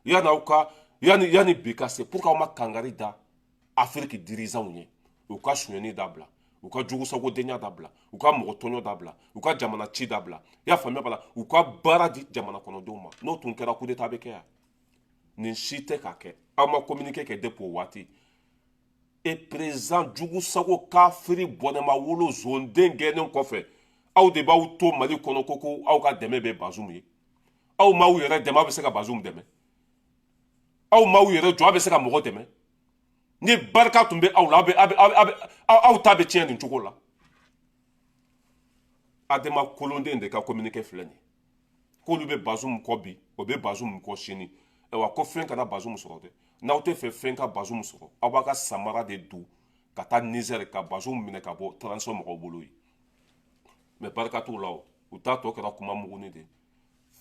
Yanni aw ka yanni bi ka se, pour que aw ma kangari da Afiriki dirigeants ye, u ka sonyɛni dabila, u ka jugusagodenya dabila, u ka mɔgɔ tɔɲɔ dabila, u ka jamana ci dabila. I y'a faamuya b'a la, u ka baara di jamana kɔnɔdenw ma. N'o tun kɛra, coup d'état bɛ kɛ yan. Nin si tɛ ka kɛ. Aw ma communiqué kɛ depuis o waati. E président jugusago kafiri bɔnɛma wolo zonden gɛnnen kɔfɛ, aw de b'aw to Mali kɔnɔ ko aw ka dɛmɛ bɛ Bazum ye. Aw m'aw yɛrɛ dɛmɛ, aw bɛ se ka Bazum dɛmɛ? Aw m'aw yɛrɛ jɔ, aw bɛ se ka mɔgɔ dɛmɛ? Ni barika tun bɛ aw la, aw bɛ aw bɛ aw ta bɛ tiɲɛ nin cogo la. Adema kolonden de ka communiqué filɛ nin ye, k'olu bɛ Bazum kɔ bi, o bɛ Bazum kɔ sini. Ayiwa, ko fɛn kana Bazum sɔrɔ dɛ. N'aw tɛ fɛ fɛn ka Bazum sɔrɔ, aw b'a ka samara de don ka taa Nizɛri ka Bazum minɛ ka bɔ transition mɔgɔw bolo yen. Mais barika t'u la o, u t'a tɔ kɛra kuma muguni de.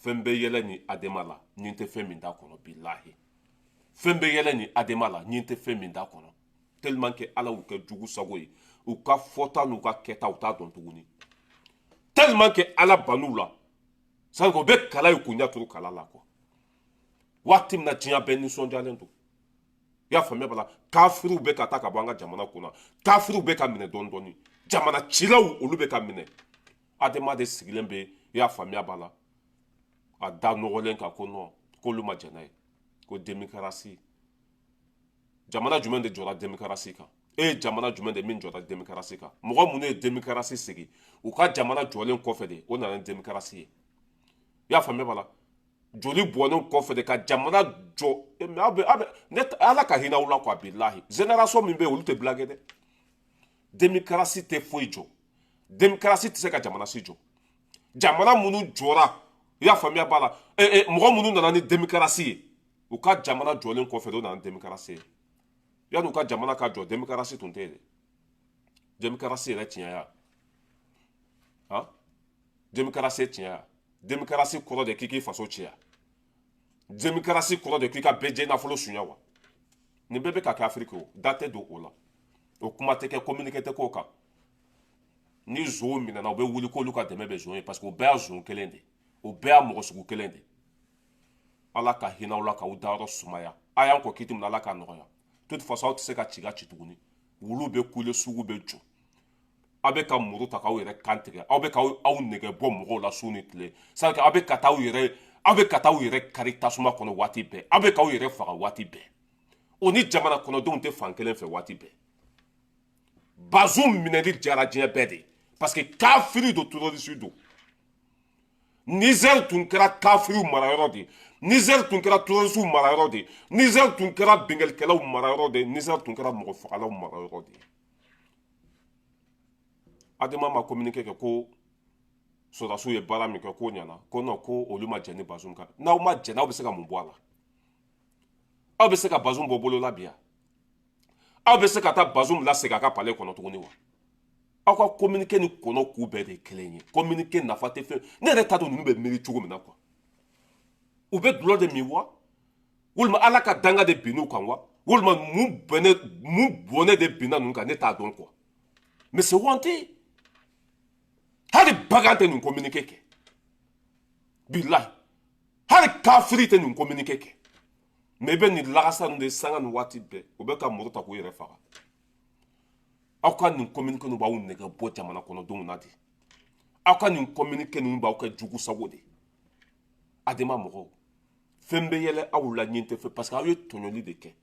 Fɛn bɛ yɛlɛ ni Adema la, nin tɛ fɛn min t'a kɔnɔ. Bilahi, fɛn bɛ yɛlɛ ni Adema la, nin tɛ fɛn min t'a kɔnɔ. Tellement que Ala y'u kɛ jugu sago ye, u ka fɔta n'u ka kɛta, u t'a dɔn tuguni. Tellement que Ala bann'u la, c'est u bɛ kala ye k'u ɲɛ turu kala la quoi. Waati min na diɲɛ bɛɛ nisɔndiyalen don. I y'a faamuya b'a la, kafiriw bɛ ka taa ka bɔ an ka jamana kunna, kafiriw bɛ ka minɛ dɔɔni dɔɔni, jamana cilaw olu bɛ ka minɛ. Adama de sigilen bɛ, i y'a faamuya b'a la, a da nɔgɔlen kan ko non, k'olu ma jɛn n'a ye, ko démocratie. Jamana jumɛn de jɔra démocratie kan? E ye jamana jumɛn de min jɔra démocratie kan? Mɔgɔ minnu ye démocratie sigi, u ka jamana jɔlen kɔfɛ de o nana ni démocratie ye. I y'a faamuya b'a la, joli bɔnnen kɔfɛ de ka jamana jɔ. Mais aw bɛ ne, Ala ka hinɛ aw la quoi. Bilahi, génération min bɛ yen, olu tɛ blague dɛ. Démocratie tɛ foyi jɔ, démocratie tɛ se ka jamana si jɔ. Jamana minnu jɔra, i y'a faamuya b'a la, mɔgɔ minnu nana ni démocratie ye, u ka jamana jɔlen kɔfɛ de o nana ni démocratie ye. Yanni u ka jamana ka jɔ, démocratie tun tɛ yen dɛ. Démocratie yɛrɛ tiɲɛya han, démocratie tiɲɛya. Démocratie kɔrɔ de k'i k'i faso ciya, démocratie kɔrɔ de k'i ka bɛɛ jɛ nafolo suɲɛ wa. Nin bɛɛ bɛ ka kɛ Afiriki, o da tɛ don o la, o kuma tɛ kɛ, communiqué tɛ k'o kan. Ni zon minɛna, u bɛ wuli k'olu ka dɛmɛ bɛ zon ye, parce que o bɛɛ y'a zon kelen de, o bɛɛ y'a mɔgɔ sugu kelen de. Ala ka hinɛ aw la k'aw dayɔrɔ sumaya. A y'an kɔ kiti min na, Ala k'a nɔgɔya. Toute façon, aw tɛ se ka ci ka ci tuguni. Wulu bɛ kule, sugu bɛ jɔ. Aw bɛ ka muru ta k'aw yɛrɛ kan tigɛ, aw bɛ k'aw aw nɛgɛ bɔ mɔgɔw la su ni tile. C'est aw bɛ ka taa aw yɛrɛ, aw bɛ ka taa aw yɛrɛ kari tasuma kɔnɔ waati bɛɛ, aw bɛ k'aw yɛrɛ faga waati bɛɛ. O ni jamana kɔnɔdenw tɛ fan kelen fɛ waati bɛɛ. Bazoum minɛli diyara diɲɛ bɛɛ de, parce que kafiri don, terroriste don. Niger tun kɛra kafiriw marayɔrɔ de ye, Niger tun kɛra terroristew marayɔrɔ de ye, Niger tun kɛra bingalikɛlaw marayɔrɔ de ye, Niger tun kɛra mɔgɔ fagalaw marayɔrɔ de ye. Adama ma communiqué kɛ ko sɔrɔdasiw ye baara min kɛ k'o ɲɛna, ko non, ko olu ma jɛn ni Bazoum kan. N'aw ma jɛn, aw bɛ se ka mun bɔ a la? Aw bɛ se ka Bazoum bɔ bolo la bi yan? Aw bɛ se ka taa Bazoum lasegin a ka palais kɔnɔ tuguni wa? Aw ka communiqué ni kɔnɔ k'u bɛɛ de ye kelen ye. Communiqué nafa tɛ fɛn. Ne yɛrɛ t'a dɔn ninnu bɛ miiri cogo min na quoi. U bɛ dulɔ de min wa, walima Ala ka danga de binn'u kan wa, walima mun bɔnɛ, mun bɔnɛ de binna ninnu kan? Ne t'a dɔn quoi, mais c'est honteux. Hali bagan tɛ nin communiqué kɛ, bilahi, hali kafiri tɛ nin communiqué kɛ. Mais i bɛ nin lagasa ninnu de sanga nin waati bɛɛ, u bɛ ka muru ta k'u yɛrɛ faga. Aw ka nin communiqué ninnu b'aw nɛgɛ bɔ jamana kɔnɔdenw na de. Aw ka nin communiqué ninnu b'aw kɛ jugu sago de. Adema mɔgɔw, fɛn bɛ yɛlɛ aw la ɲin tɛ fɛ, parce que aw ye tɔɲɔli de kɛ.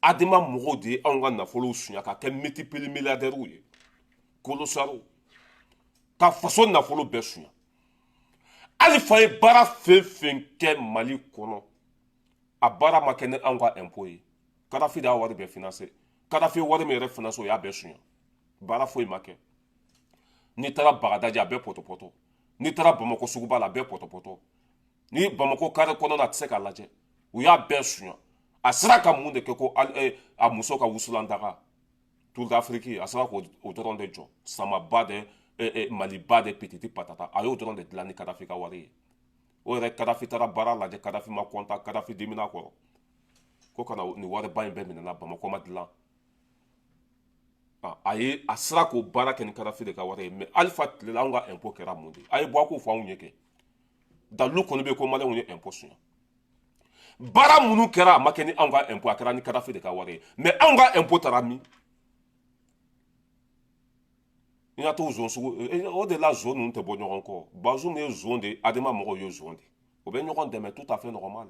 Adema mɔgɔw de ye anw ka nafolow suɲɛ ka kɛ multiple milliardaires ye, kolosariw, ka faso nafolo bɛɛ suɲɛ. Hali fa ye baara fɛn fɛn kɛ Mali kɔnɔ, a baara ma kɛ ni anw ka impôt ye. Kadafi de y'a wari bɛɛ financé. Kadafi ye wari min yɛrɛ financé, o y'a bɛɛ suɲɛ, baara foyi ma kɛ. N'i taara Bagadaji, a bɛɛ pɔtɔpɔtɔ. N'i taara Bamakɔ suguba la, a bɛɛ pɔtɔpɔtɔ. Ni Bamakɔ carré kɔnɔna, a tɛ se k'a lajɛ, u y'a bɛɛ suɲɛ. A sera ka mun de kɛ? Ko a muso ka wusulan daga Tour d'Afrique, a sera k'o dɔrɔn de jɔ. Samaba de, Maliba de, petiti patata, a y'o dɔrɔn de dilan ni Kadafi ka wari ye. O yɛrɛ, Kadafi taara baara lajɛ, Kadafi ma content, Kadafi dimina kɔrɔ ko kana nin wariba in bɛɛ minɛna, Bamakɔ ma dilan. A ye a sera k'o baara kɛ ni Kadafi de ka wari ye. Mais Alifa tile la, anw ka impôt kɛra mun de ye? A ye bɔ a k'o fɔ anw ye kɛ. Dalilu kɔni bɛ yen ko maliyɛnw ye impôt suɲɛ. Baara minnu kɛra, a ma kɛ ni anw ka impôt, a kɛra ni Kadafi de ka wari ye. Mais anw ka impôt taara min? I y'a to zon sugu o de la, zon ninnu tɛ bɔ ɲɔgɔn kɔ. Bazoum ye zon de, Adema mɔgɔw ye zon de, o bɛ ɲɔgɔn dɛmɛ, tout à fait normal.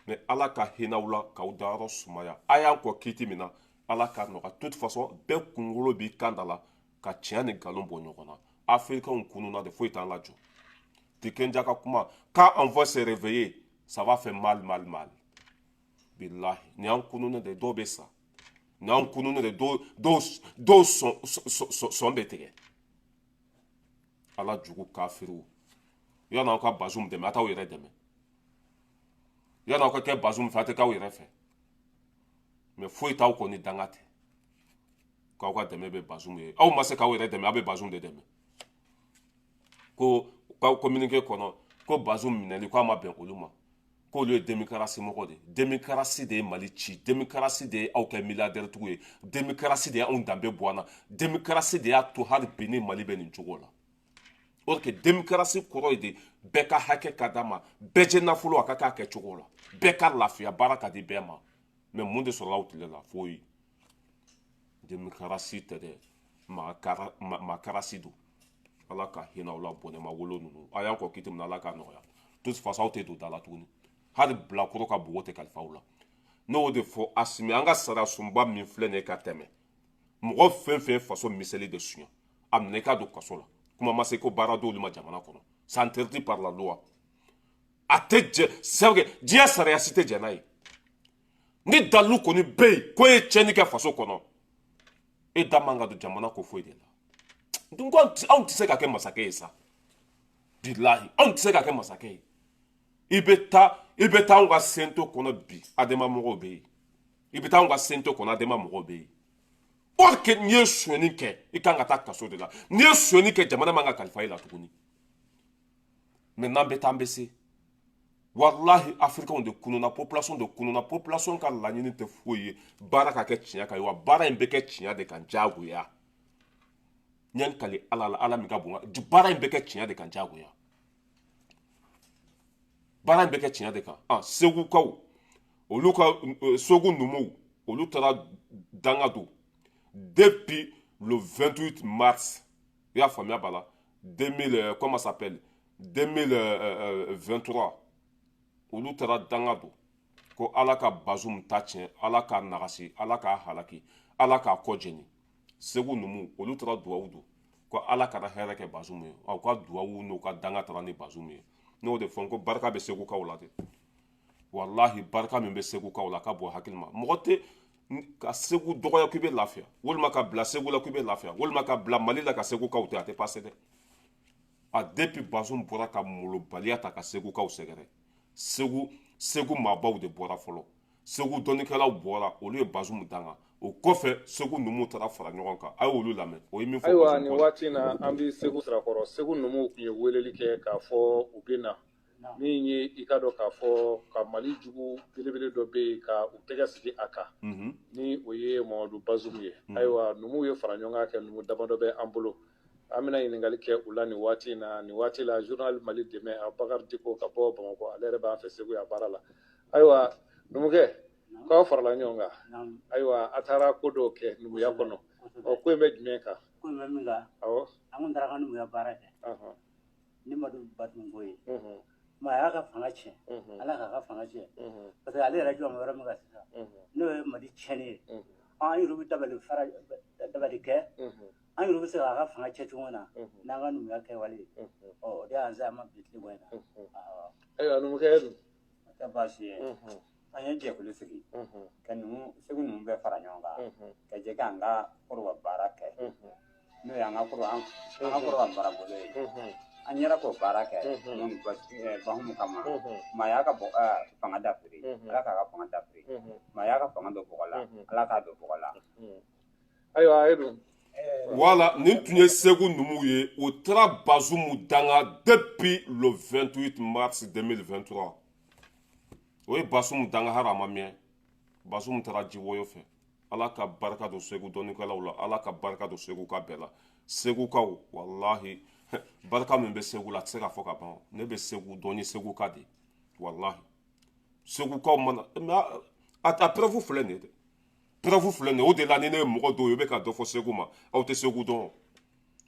Mais Ala ka hinɛ aw la k'aw dayɔrɔ sumaya. A y'an kɔ kiiti min na, Ala ka nɔgɔya. Toute façon, bɛɛ kunkolo b'i kan da la ka tiɲɛ ni nkalon bɔ ɲɔgɔn na. Africains kununa de, foyi t'an lajɔ. Tiken Jah ka kuma, quand on va se réveiller, ça va faire mal, mal, mal. Bilahi, nin y'an kununen de, dɔw bɛ sa. Nin y'an kununen de, dɔw sɔn bɛ tigɛ. Ala jugu kafiriw, yan'aw ka Bazoum dɛmɛ, a t'aw yɛrɛ dɛmɛ. Yan'aw ka kɛ Bazoum fɛ, a tɛ k'aw yɛrɛ fɛ. Mais foyi t'aw kɔni danga tɛ k'aw ka dɛmɛ bɛ Bazoum ye. Aw ma se k'aw yɛrɛ dɛmɛ, aw bɛ Bazoum de dɛmɛ. Ko k'aw communiqué kɔnɔ ko Bazoum minɛli k'a ma bɛn olu ma, k'olu ye démocratie mɔgɔ de. Démocratie de ye Mali ci, démocratie de ye aw kɛ milliardaire tigiw ye, démocratie de ye anw danbe bɔ an na, démocratie de y'a to hali bi ni Mali bɛ nin cogo la. O que démocratie kɔrɔ ye de bɛɛ ka hakɛ ka d'a ma, bɛɛ jɛ nafolo a ka k'a kɛ cogo la, bɛɛ ka lafiya, baara ka di bɛɛ ma. Mais mun de sɔrɔla o tile la? Foyi. Démocratie tɛ dɛ, makarasi don. Ala ka hinɛ aw la, bɔnɛma wolo ninnu. A y'an kɔ kiti min na, Ala k'a nɔgɔya. Toute façon, aw tɛ don da la tuguni. Hali bilakoro ka bogo tɛ kalifa aw la. Ne y'o de fɔ Asimi, an ka sariya sunba min filɛ nin ye ka tɛmɛ, mɔgɔ fɛn fɛn ye faso miseli de suɲɛ, a minɛ i k'a don kaso la. Kuma ma se ko baara d'olu ma jamana kɔnɔ. C'est interdit par la loi. A tɛ jɛ, c'est que diɲɛ sariya si tɛ jɛ n'a ye. Ni dalilu kɔni bɛ yen ko ye tiɲɛni kɛ faso kɔnɔ, e da man ka don jamana ko foyi de la. Donc anw tɛ se ka kɛ masakɛ ye sa. Bilahi, anw tɛ se ka kɛ masakɛ ye. I bɛ taa anw ka sento kɔnɔ bi, ADEMA mɔgɔw bɛ yen. I bɛ taa anw ka sento kɔnɔ, ADEMA mɔgɔw bɛ yen. Or que n'i ye sonyɛni kɛ, i kan ka taa kaso de la. N'i ye sonyɛni kɛ, jamana man ka kalifa i la tuguni. Mais n'an bɛ taa, an bɛ se. Walahi, Africains de kununa, population de kununa. Population ka laɲini tɛ foyi ye, baara ka kɛ tiɲɛ kan ye. Wa baara in bɛ kɛ tiɲɛ de kan diyagoya. N ye n kali Ala la, Ala min ka bon, baara in bɛ kɛ tiɲɛ de kan diyagoya. Baara in bɛ kɛ tiɲɛ de kan. Ah, Segukaw, olu ka Segu numuw, olu taara danga don depuis le 28 mars, i y'a faamuya b'a la, 2000, comment ça s'appelle, 2023. Olu taara danga don ko Ala ka Bazum ta tiɲɛ, Ala k'a nagasi, Ala k'a halaki, Ala k'a kɔ jeni. Segu numu, olu taara duwawu don ko Ala kana hɛrɛ kɛ Bazum ye. U ka duwawu n'u ka danga taara ni Bazum ye. N'o de fɔ n ko barika bɛ Segukaw la dɛ. Walahi, barika min bɛ Segukaw la ka bɔ hakili ma. Mɔgɔ tɛ ka Segu dɔgɔya k'i bɛ lafiya, walima ka bila Segu la k'i bɛ lafiya, walima ka bila Mali la ka Segukaw to, a tɛ passer dɛ. A depuis Bazum bɔra ka molobaliya ta ka Segukaw sɛgɛrɛ, Segu maabaw de bɔra fɔlɔ. Segu dɔnnikɛlaw bɔra, olu ye Bazum danga. O kɔfɛ, Segu numuw taara fara ɲɔgɔn kan. A y'olu lamɛn, o ye min fɔ. Ayiwa, nin waati in na, an bɛ Segu Sirakɔrɔ. Segu numuw tun ye weleli kɛ k'a fɔ u bɛ na min ye, i ka dɔn k'a fɔ ka Mali jugu belebele dɔ bɛ yen ka u tɛgɛ sigi a kan, ni o ye Mamadu Bazum ye. Ayiwa, numuw ye fara ɲɔgɔn kan kɛ. Numu damadɔ bɛ an bolo, an bɛna ɲininkali kɛ u la nin waati in na. Nin waati la, journal Mali Dɛmɛ, Abubakar Diko ka bɔ Bamakɔ, ale yɛrɛ b'an fɛ Segu yan baara la. Ayiwa, numukɛ, k'aw farala ɲɔgɔn kan, ayiwa, a taara ko dɔw kɛ numuya kɔnɔ. Ɔ, ko in bɛ jumɛn kan? Ko in bɛ min kan? Awɔ. An kun taara ka numuya baara kɛ ni Madu Batunko ye. Ma a y'a ka fanga tiɲɛ, Ala k'a ka fanga tiɲɛ, parce que ale yɛrɛ jɔ bɛ yɔrɔ min kan sisan, n'o ye Mali tiɲɛni ye. An yɛrɛ bɛ dabali fara dabali kɛ, an yɛrɛ bɛ se k'a ka fanga cɛ cogo min na n'an ka numuya kɛwale ye. Ɔ, o de y'an se an ma bi tile bɔ in na. Ayiwa, numukɛ dun? O tɛ baasi ye. An ye jɛkulu sigi ka numu, Segu numu bɛɛ fara ɲɔgɔn kan ka jɛ k'an ka foroba baara kɛ, n'o ye an ka foroba baarabolo ye. An yɛrɛ k'o baara kɛ Bahumu kama. Maa y'a ka fanga dafiri, Ala k'a ka fanga dafiri. Maa y'a ka fanga don bɔgɔ la, Ala k'a don bɔgɔ la. Ayiwa, a ye dun? Voilà, nin tun ye Segu numuw ye. O taara Bazumu danga depuis le 28 mars 2023. O ye Bazumu danga hali a ma mɛn, Bazumu taara jiwoyo fɛ. Ala ka barika don Segu dɔnnikɛlaw la, Ala ka barika don Segu ka bɛɛ la. Segukaw, walahi, barika min bɛ Segu la, a tɛ se ka fɔ ka ban. Ne bɛ Segu dɔn ni Segu ka de. Walahi, Segukaw mana, mais a preuve filɛ nin ye dɛ, preuve filɛ nin ye. O de la, ni ne ye mɔgɔ dɔw ye, u bɛ ka dɔ fɔ Segu ma, aw tɛ Segu dɔn.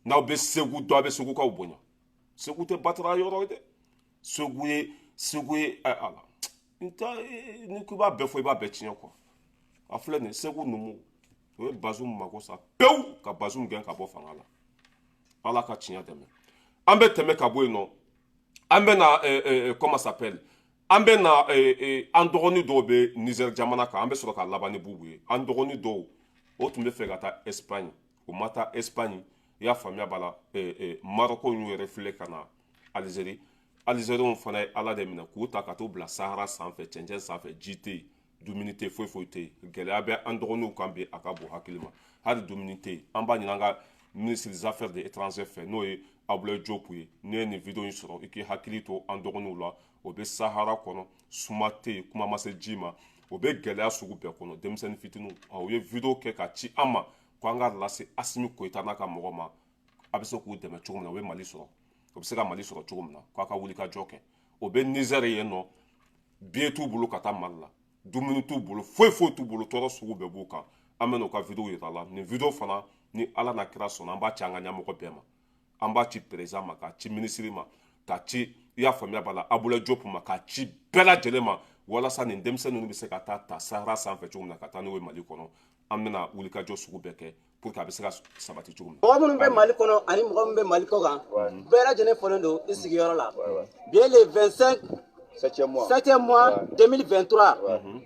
N'aw bɛ Segu dɔn, a bɛ Segukaw bonya. Segu tɛ batara yɔrɔ ye dɛ. Segu ye ala n ta. Ni ko i b'a bɛɛ fɔ, i b'a bɛɛ tiɲɛ quoi. A filɛ nin ye, Segu numu, o ye Bazum mako sa pewu ka Bazum gɛn ka bɔ fanga la. Ala ka tiɲɛ dɛmɛ. An bɛ tɛmɛ ka bɔ yen nɔ, an bɛ na, comment s'appelle, an bɛ na an dɔgɔnin dɔw bɛ Niger jamana kan. An bɛ sɔrɔ ka laban ni Bubu ye. An dɔgɔnin dɔw, o tun bɛ fɛ ka taa Espagne, o ma taa Espagne, i y'a faamuya b'a la. Maroc y'u yɛrɛ filɛ ka na Algérie. Algériens fana ye Ala de minɛ k'u ta ka t'u bila Sahara sanfɛ, cɛncɛn sanfɛ. Ji tɛ yen, dumuni tɛ yen, foyi foyi tɛ yen. Gɛlɛya bɛ an dɔgɔninw kan bi, a ka bon hakili ma. Hali dumuni tɛ yen. An b'a ɲini an ka ministre des Affaires étrangères fɛ, n'o ye Abdoulaye Diop ye, n'i ye nin vidéo in sɔrɔ, i k'i hakili to an dɔgɔninw la. O bɛ Sahara kɔnɔ, suma tɛ yen, kuma ma se ji ma, o bɛ gɛlɛya sugu bɛɛ kɔnɔ. Denmisɛnnin fitininw, u ye vidéo kɛ ka ci an ma ko an ka lase Asimi Koyita n'a ka mɔgɔ ma, a bɛ se k'u dɛmɛ cogo min na, u bɛ Mali sɔrɔ, o bɛ se ka Mali sɔrɔ cogo min na, k'a ka wuli ka jɔ kɛ. O bɛ Niger yen nɔ, billet t'u bolo ka taa Mali la. Dumuni t'u bolo, foyi foyi t'u bolo, tɔɔrɔ sugu bɛɛ b'u kan. An bɛna u ka vidéo yira la. Nin vidéo fana, ni Ala n'a kira sɔnna, an b'a ci an ka ɲɛmɔgɔ bɛɛ ma. An b'a ci président ma, k'a ci ministre ma, k'a ci, i y'a faamuya b'a la, Abdoulaye Diop ma, k'a ci bɛɛ lajɛlen ma, walasa nin denmisɛnnin ninnu bɛ se ka taa ta Sahara sanfɛ cogo min na, ka taa n'o ye Mali kɔnɔ. An bɛna wulikajɔ sugu bɛɛ kɛ pour que a bɛ se ka sabati cogo min na. Mɔgɔ minnu bɛ Mali kɔnɔ ani mɔgɔ minnu bɛ Mali kɔ kan, bɛɛ lajɛlen fɔlen don i sigiyɔrɔ la. Bi ye le 25 septième mois, 7e mois 2023.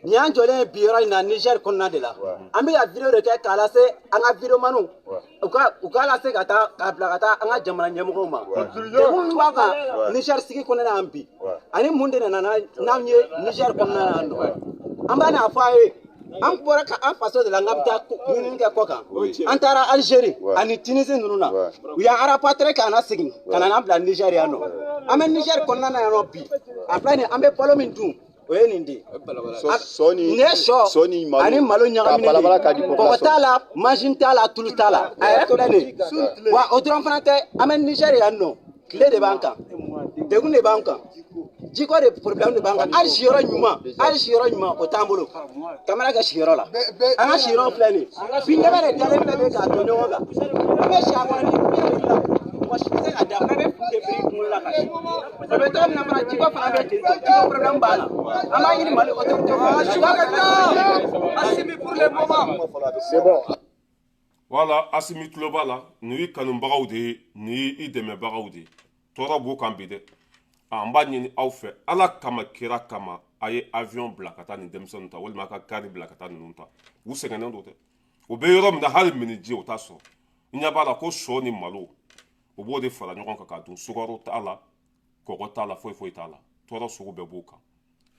Nin y'an jɔlen ye bi yɔrɔ in na, Niger kɔnɔna de la. An bɛ ka vidéo de kɛ k'a lase an ka videomaniw, u k'a lase ka taa k'a bila ka taa an ka jamana ɲɛmɔgɔw ma. Degun min b'an kan Niger sigi kɔnɔna na yan bi, ani mun de nana n'an ye Niger kɔnɔna na yan nɔ, an b'a n'a fɔ a ye. An bɔra ka an faso de la, n k'an bɛ taa ɲinini kɛ kɔ kan. An taara Algérie ani Tunisie ninnu na, u y'an rapatrier k'an lasegin ka na n'an bila Niger yan nɔ. An bɛ Niger kɔnɔna na yan nɔ bi. A filɛ nin ye, an bɛ balo min dun, o ye nin de ye. Nin ye sɔ ani malo ɲagaminen de ye. Kɔgɔ t'a la, mansin t'a la, tulu t'a la. A yɛrɛ filɛ nin ye. Wa o dɔrɔn fana tɛ, an bɛ Niger yan nɔ, tile de b'an kan, degun de b'an kan, jiko de problème de b'an kan. Hali siyɔrɔ ɲuman, hali siyɔrɔ ɲuman o t'an bolo. Kamara ka siyɔrɔ la, an ka siyɔrɔ filɛ nin ye, binkɛnɛ de dalen filɛ nin ye k'a to ɲɔgɔn kan. An bɛ si a kɔnɔ ni fiɲɛ wulila, mɔgɔ si tɛ se ka da, bɛɛ bɛ de biri kunkolo la ka si. O bɛ cogo min na fana, jiko fana bɛ ten tɔ, jiko problème b'a la. An b'a ɲini Mali autorité fɛ. Assimi pour le moment. C'est bon. Voilà, Assimi tulo b'a la, nin y'i kanubagaw de ye, nin y'i dɛmɛbagaw de ye. Tɔɔrɔ b'u kan bi dɛ. An b'a ɲini aw fɛ, Ala kama, kira kama, a ye avion bila ka taa nin denmisɛnninw ta, walima a ka kari bila ka taa ninnu ta. U sɛgɛnnen don dɛ. U bɛ yɔrɔ min na, hali miniji o t'a sɔrɔ. N ɲɛ b'a la ko sɔ ni malo, u b'o de fara ɲɔgɔn kan k'a dun. Sukaro t'a la, kɔgɔ t'a la, foyi foyi t'a la. Tɔɔrɔ sugu bɛɛ b'u kan.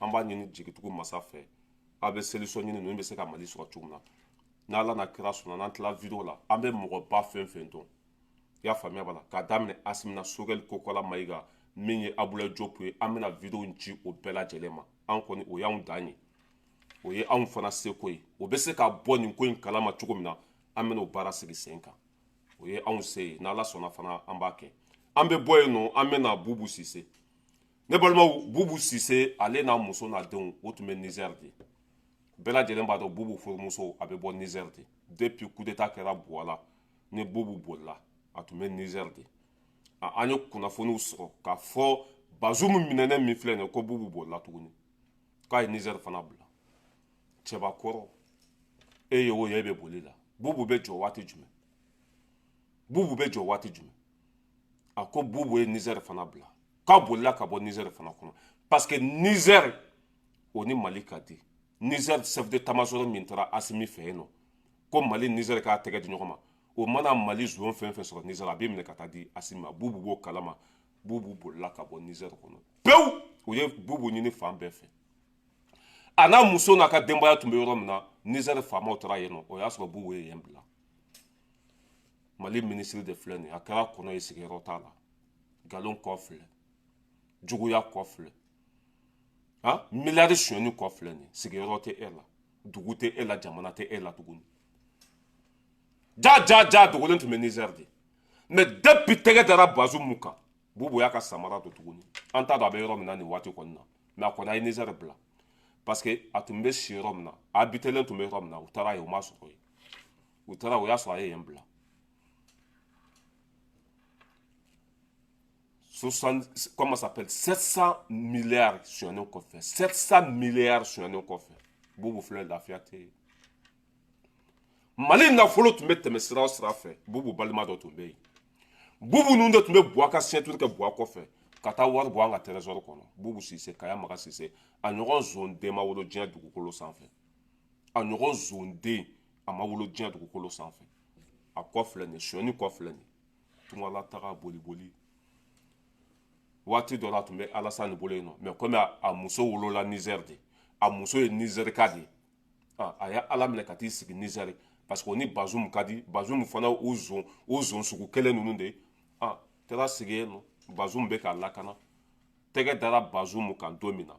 An b'a ɲini jigitugu masa fɛ, a bɛ solution ɲini, ninnu bɛ se ka Mali sɔrɔ cogo min na. N'Ala n'a kira sɔnna, n'an tila vidéo la, an bɛ mɔgɔba fɛn fɛn dɔn, i y'a faamuya b'a la, k'a daminɛ Assimi na, Choguel Kokalla Maïga, min ye Abdoulaye Diop ye, an bɛna vidéo in ci o bɛɛ lajɛlen ma. An kɔni, o y'anw dan ye, o ye anw fana seko ye. O bɛ se ka bɔ nin ko in kalama cogo min na, an bɛna o baara sigi sen kan. O ye anw se ye, n'Ala sɔnna fana, an b'a kɛ. An bɛ bɔ yen nɔ, an bɛna Boubou Cissé. Ne balimaw, Boubou Cissé, ale n'a muso n'a denw, o tun bɛ Niger de. Bɛɛ lajɛlen b'a dɔn, Boubou furumuso, a bɛ bɔ Niger de. Depuis coup d'état kɛra Buwala ni Boubou bolila, a tun bɛ Niger de. An ye kunnafoniw sɔrɔ k'a fɔ Bazoum minɛnen min filɛ nin ye, ko Boubou bolila tuguni, k'a ye Niger fana bila. Cɛbakɔrɔ, e ye o ye, e bɛ boli la. Boubou bɛ jɔ waati jumɛn? Boubou bɛ jɔ waati jumɛn? A ko Boubou ye Niger fana bila, k'a bolila ka bɔ Niger fana kɔnɔ, parce que Niger o ni Mali ka di. Niger chef d'état-major min taara Assimi fɛ yen nɔ, ko Mali Niger k'a tɛgɛ di ɲɔgɔn ma, o mana Mali zon fɛn fɛn sɔrɔ Niger, a bɛ minɛ ka taa di Assimi ma. Boubou b'o kalama. Boubou bolila ka bɔ Niger kɔnɔ pewu. U ye Boubou ɲini fan bɛɛ fɛ. A n'a muso n'a ka denbaya tun bɛ yɔrɔ min na, Niger faamaw taara yen nɔ, o y'a sɔrɔ Boubou ye yen bila. Mali minisiri de filɛ nin ye, a kɛra kɔnɔ ye, sigiyɔrɔ t'a la. Nkalon kɔ filɛ, juguya kɔ filɛ, han, miliyari sonyɛni kɔ filɛ nin ye. Sigiyɔrɔ tɛ e la, dugu tɛ e la, jamana tɛ e la tuguni. Ja ja ja, dogolen tun bɛ Niger de. Mais depuis tɛgɛ dara Bazoum kan, Boubou y'a ka samara don tuguni. An t'a dɔn a bɛ yɔrɔ min na nin waati kɔni na, mais a kɔni a ye Niger bila, parce que a tun bɛ si yɔrɔ min na, a habitelen tun bɛ yɔrɔ min na, u taara yen, u m'a sɔrɔ yen. U taara, o y'a sɔrɔ a ye yen bila. 60, comment ça s'appelle, 700 milliards sonyɛnen kɔfɛ, 700 milliards sonyɛnen kɔfɛ, Boubou filɛ, lafiya tɛ yen. Mali nafolo tun bɛ tɛmɛ sira o sira fɛ, Boubou balima dɔ tun bɛ yen. Boubou ninnu de tun bɛ Buwa ka signature kɛ Buwa kɔfɛ ka taa wari bɔ an ka trésor kɔnɔ. Boubou Cissé, Kaya Maga Cissé, a ɲɔgɔn zonden ma wolo diɲɛ dugukolo sanfɛ. A ɲɔgɔn zonden a ma wolo diɲɛ dugukolo sanfɛ. A kɔ filɛ nin ye, sonyɛni kɔ filɛ nin ye, tungala taga boli boli. Waati dɔ la, a tun bɛ Alassane bolo yen nɔ, mais komi a muso wolola Niger de, a muso ye Nizɛrika de ye, a ye Ala minɛ ka t'i sigi Niger, parce que o ni Bazoum ka di. Bazoum fana, o zon, o zon sugu kelen ninnu de ye. Taara sigi yen nɔ, Bazoum bɛ k'a lakana. Tɛgɛ dara Bazoum kan don min na,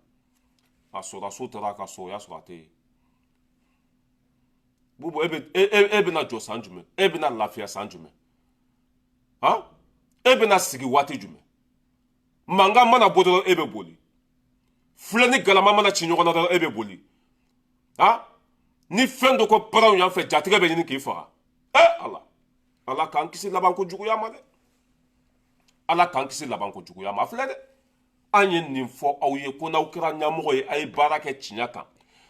a sɔrɔdasiw taara a ka so, o y'a sɔrɔ a tɛ yen. Boubou, e bɛna jɔ san jumɛn? E bɛna lafiya san jumɛn? Han, e bɛna sigi waati jumɛn? Mankan mana bɔ dɔrɔn, e bɛ boli. Filɛ ni galama mana ci ɲɔgɔn na dɔrɔn, e bɛ boli. Ah, ni fɛn dɔ ko paranw yan fɛ, jatigɛ bɛ ɲini k'i faga. Eh Ala, Ala k'an kisi labanko juguya ma dɛ. Ala k'an kisi labanko juguya ma. A filɛ dɛ, an ye nin fɔ aw ye ko n'aw kɛra ɲɛmɔgɔ ye, a ye baara kɛ tiɲɛ kan.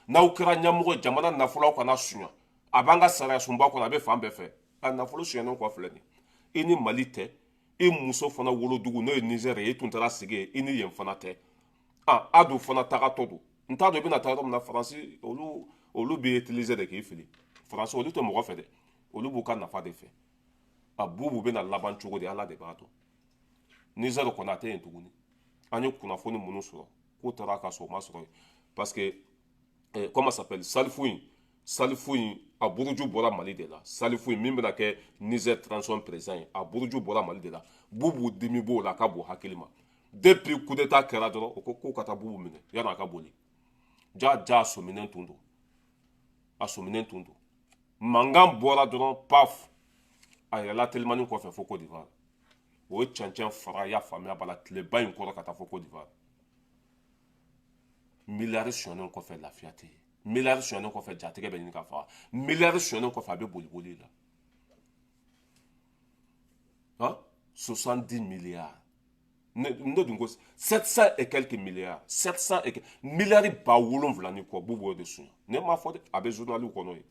N'aw kɛra ɲɛmɔgɔ ye, jamana nafolo, aw kana suɲa. A b'an ka sariya sunba kɔnɔ, a bɛ fan bɛɛ fɛ. A nafolo suɲɛnen kɔ filɛ nin, i ni Mali tɛ, i muso fana wolodugu n'o ye Nizɛri ye, i tun taara sigi yen, i ni yen fana tɛ. A a dun fana tagatɔ don, n t'a dɔn i bɛna taa yɔrɔ min na. Faransi, olu b'i utiliser de k'i fili. Faransi, olu tɛ mɔgɔ fɛ dɛ, olu b'u ka nafa de fɛ. A Bubu bɛna laban cogo di, Ala de b'a dɔn. Nizɛri kɔni, a tɛ yen tuguni. An ye kunnafoni minnu sɔrɔ k'u taara ka sɔrɔ u ma sɔrɔ yen, parce que comment s'appelle, Salifu in, Salifu in, a buruju bɔra Mali de la. Salifu in min bɛna kɛ Niger transition président ye, a buruju bɔra Mali de la. Bubu dimi b'o la, a ka bon hakili ma. Depuis coup d'état kɛra dɔrɔn, o ko k'u ka taa Bubu minɛ yan'a ka boli. Ja ja, a sɔminen tun don, a sɔminen tun don. Mankan bɔra dɔrɔn, paf, a yɛlɛla telimani kɔfɛ fo Côte d'Ivoire. O ye cɛncɛn fara, ya faamuya b'a la, tileba in kɔrɔ ka taa fo Côte d'Ivoire. Miliyari sonyɛnen kɔfɛ, lafiya tɛ yen. Miliyari sonyɛnen kɔfɛ, jatigɛ bɛ ɲini ka faga. Miliyari sonyɛnen kɔfɛ, a bɛ boli boli la. Han, 70 milliards, ne dun ko 700 et quelques milliards, 700 et quelques miliyari 7,000 ni kɔ. Bubu y'o de suɲɛ. Ne m'a fɔ dɛ, a bɛ journal kɔnɔ yen.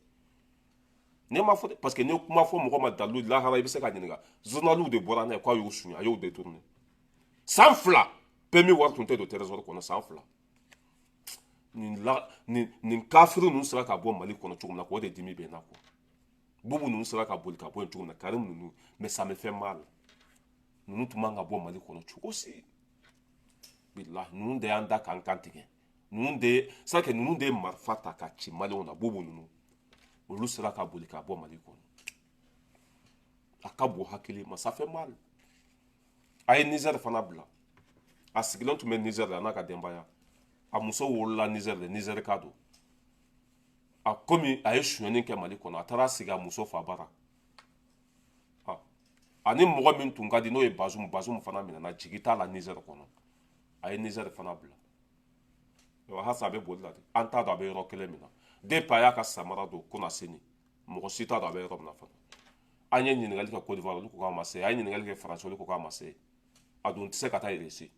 Ne m'a fɔ dɛ, parce que n'i ye kuma fɔ mɔgɔ ma dalilu lahara, i bɛ se ka ɲininka. Journal de bɔra n'a ye k'a y'o suɲɛ, a y'o détourné. San 2, PMU wari tun tɛ don trésor kɔnɔ san 2. Nin la, nin kafiri ninnu sera ka bɔ Mali kɔnɔ cogo min na, k'o de dimi bɛ n na quoi. Bubu ninnu sera ka boli ka bɔ yen cogo min na, Karim ninnu, mais ça me fait mal. Ninnu tun man ka bɔ Mali kɔnɔ cogo si. Bilahi, ninnu de y'an da k'an kan tigɛ. Ninnu de, c'est que ninnu de ye marifa ta ka ci Maliyɛnw na. Bubu ninnu, olu sera ka boli ka bɔ Mali kɔnɔ, a ka bon hakili ma, ça fait mal. A ye Niger fana bila. A sigilen tun bɛ Niger la, a n'a ka denbaya. A muso wolola Niger de, Niger ka don. A komi a ye sonyɛni kɛ Mali kɔnɔ, a taara sigi a muso fa bara. Ani mɔgɔ min tun ka di, n'o ye Bazum, Bazum fana minɛna, jigi t'a la Niger kɔnɔ. A ye Niger fana bila. Halisa a bɛ boli la dɛ, an t'a dɔn a bɛ yɔrɔ kelen min na. Depuis a y'a ka samara don Konaseni, mɔgɔ si t'a dɔn a bɛ yɔrɔ min na fana. An ye ɲininkali kɛ Côte d'Ivoire, olu ko k'a ma se. An ye ɲininkali kɛ France, olu ko k'a ma se. A dun tɛ se ka taa Russie,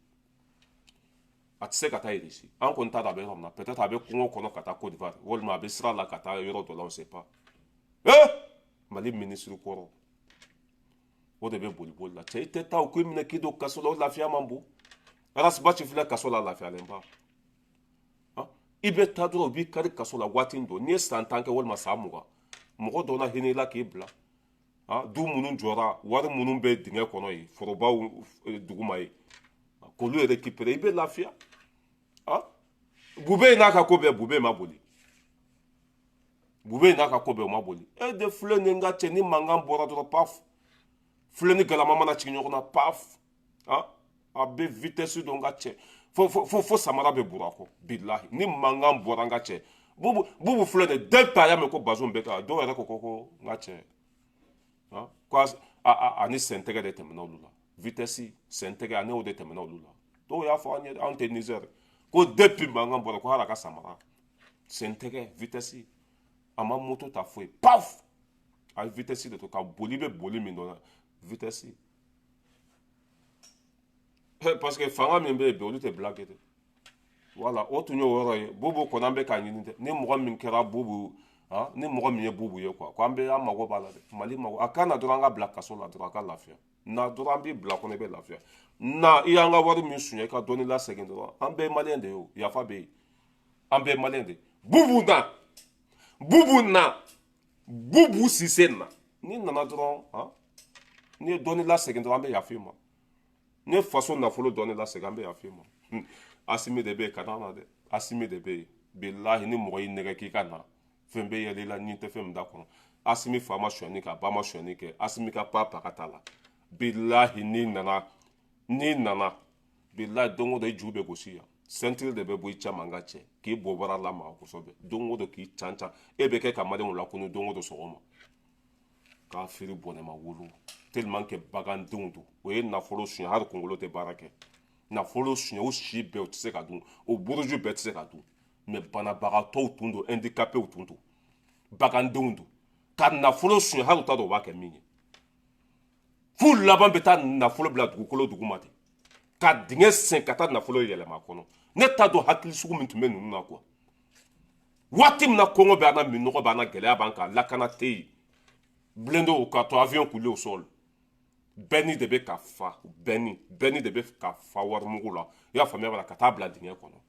a tɛ se ka taa Russie. An kɔni t'a dɔn a bɛ yɔrɔ min na. Peut-être a bɛ kungo kɔnɔ ka taa Côte d'Ivoire, walima a bɛ sira la ka taa yɔrɔ dɔ la, on sait pas. Eh, Mali ministre kɔrɔ, o de bɛ boli boli la. Cɛ, i tɛ taa o ko minɛ k'i don kaso la, o lafiya man bon. Ras Bath filɛ kaso la, lafiyalen ba. I bɛ taa dɔrɔn, u b'i kari kaso la waati dɔ. N'i ye san 10 kɛ walima san 20, mɔgɔ dɔ na hinɛ i la k'i bila. Du minnu jɔra, wari minnu bɛ dingɛ kɔnɔ yen, forobaw duguma ye, k'olu récupérer, i bɛ lafiya. Bube n'a ka ko bɛɛ, Bube ma boli. Bube n'a ka ko bɛɛ, o ma boli. E de filɛ nin ka cɛ, ni mankan bɔra dɔrɔn, paf, filɛ ni galama mana ci ɲɔgɔn na, paf, a bɛ vitesse dɔn ka cɛ fo fo fo samara bɛ buru a kɔ. Bilahi, ni mankan bɔra n ka cɛ, Bubu, Bubu filɛ nin, depuis a y'a mɛn ko Bazum bɛ ka dɔw yɛrɛ ko n ka cɛ, ko a ni sentɛgɛ de tɛmɛna olu la. Vitesse sentɛgɛ, a n'o de tɛmɛna olu la. Dɔw y'a fɔ an ye, anw tɛ Niger, ko depuis mankan bɔra, ko hali a ka samara sentɛgɛ vitesse, a ma moto ta foyi, paf, a ye vitesse de to ka boli. Bɛ boli min dɔn, vitesse, parce que fanga min bɛ yen bi, olu tɛ bila kɛ dɛ. Wala o tun y'o yɔrɔ ye. Bubu kɔni, an bɛ k'a ɲini dɛ. Ni mɔgɔ min kɛra Bubu, ni mɔgɔ min ye Bubu ye quoi, ko an bɛ an mago b'a la dɛ. Mali mago a ka na dɔrɔn, an ka bila kaso la dɔrɔn, a ka lafiya na dɔrɔn. An b'i bila kɔnɔ, i bɛ lafiya na. I y'an ka wari min suɲɛ, i ka dɔɔni lasegin dɔrɔn. An bɛɛ ye Maliyɛn de ye, o yafa bɛ yen. An bɛɛ ye Maliyɛn de ye. Bubu na, Bubu na, Bubu Sise na. N'i nana dɔrɔn, n'i ye dɔɔni lasegin dɔrɔn, an bɛ yafa i ma. N'i ye faso nafolo dɔɔni lasegin, an bɛ yafa i ma. Asimi de bɛ yen, ka na dɛ. Asimi de bɛ yen. Bilahi, ni mɔgɔ y'i nɛgɛ k'i ka na, fɛn bɛ yɛlɛ i la ni tɛ fɛn min da kɔnɔ. Asimi fa ma sonyani kɛ, a ba ma sonyani kɛ. Asimi ka pa pa ka t'a la. Bilahi, n'i nana, n'i nana, bilahi, don o don i ju bɛ gosi yan. Ceinture de bɛ bɔ i cɛ ka cɛ k'i bɔ bara lamaga kosɛbɛ. Don o don k'i can can, e bɛ kɛ ka Maliyɛnw lakunu don o don sɔgɔma. K'a feere bɔnɛ ma wolo, tellement que bagandenw don. O ye nafolo suɲɛ, hali kunkolo tɛ baara kɛ. Nafolo suɲɛ, o si bɛɛ o tɛ se ka dun, o buruju bɛɛ tɛ se ka dun. Mais banabagatɔw tun don, handicapéw tun don, bagandenw don, ka nafolo suɲɛ, hali u t'a dɔn u b'a kɛ min ye. F'u laban bɛ taa nafolo bila dugukolo duguma de, ka dingɛ sen ka taa nafolo yɛlɛma a kɔnɔ. Ne t'a dɔn hakili sugu min tun bɛ ninnu na quoi. Waati min na kɔngɔ bɛ an na, minnɔgɔ b'an na, gɛlɛya b'an kan, lakana tɛ yen, blindéw ka to avion coulé au sol, bɛɛ de bɛ ka fa, bɛɛ de bɛ ka fa warimugu la, i y'a faamuya b'a la, ka taa bila dingɛ kɔnɔ.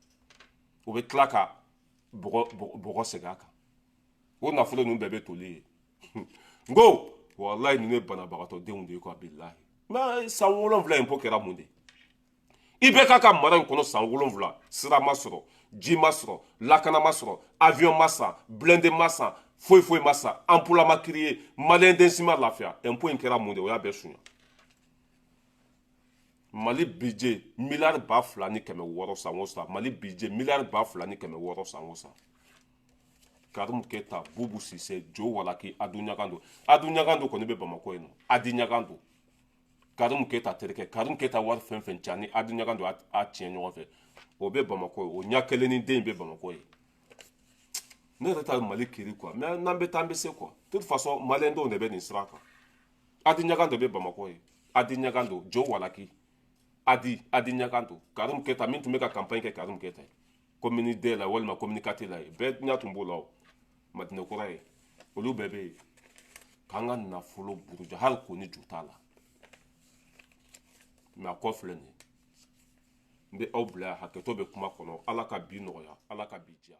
O bɛ tila ka bɔgɔ segin a kan. O nafolo ninnu bɛɛ bɛ toli yen. N ko walayi, ninnu ye banabagatɔ denw de ye quoi, bilahi. Mais san 7 impôt kɛra mun de ye? I bɛ k'a ka mara in kɔnɔ san 7, sira ma sɔrɔ, ji ma sɔrɔ, lakana ma sɔrɔ, avion ma san, blindé ma san, foyi foyi ma san, emploi ma créer, maliyɛn den si ma lafiya. Impôt in kɛra mun de ye? O y'a bɛɛ suɲɛ. Mali budget miliyari 2600 san o san. Mali budget miliyari 2600 san o san. Karimu Keta, Bubu Sise, Jo Walaki, Adu Ɲagando. Adu Ɲagando kɔni bɛ Bamakɔ yen nɔ. Adi Ɲagando, Karimu Keta terikɛ. Karimu Keta wari fɛn fɛn ca ni Adu Ɲagando a tiɲɛ ɲɔgɔn fɛ, o bɛ Bamakɔ yen. O ɲɛ kelen ni den bɛ Bamakɔ yen. Ne yɛrɛ ta Mali kiri quoi, mais n'an bɛ taa, an bɛ se quoi. De toute façon, maliyɛn denw de bɛ nin sira kan. Adi Ɲagando bɛ Bamakɔ yen. Adi Ɲagando, Jo Walaki, Adi Ɲagando, Karimu Keta min tun bɛ ka campagne kɛ Karimu Keta ye commune 2 la walima commune 4 la ye, bɛɛ ɲɛ tun b'o la. O Madinɛ kura ye, olu bɛɛ bɛ yen k'an ka nafolo buruja, hali ko ni ju t'a la. Mais a kɔ filɛ nin ye. N bɛ aw bila yan, hakɛto bɛ kuma kɔnɔ. Ala ka bi nɔgɔya, Ala ka bi diya.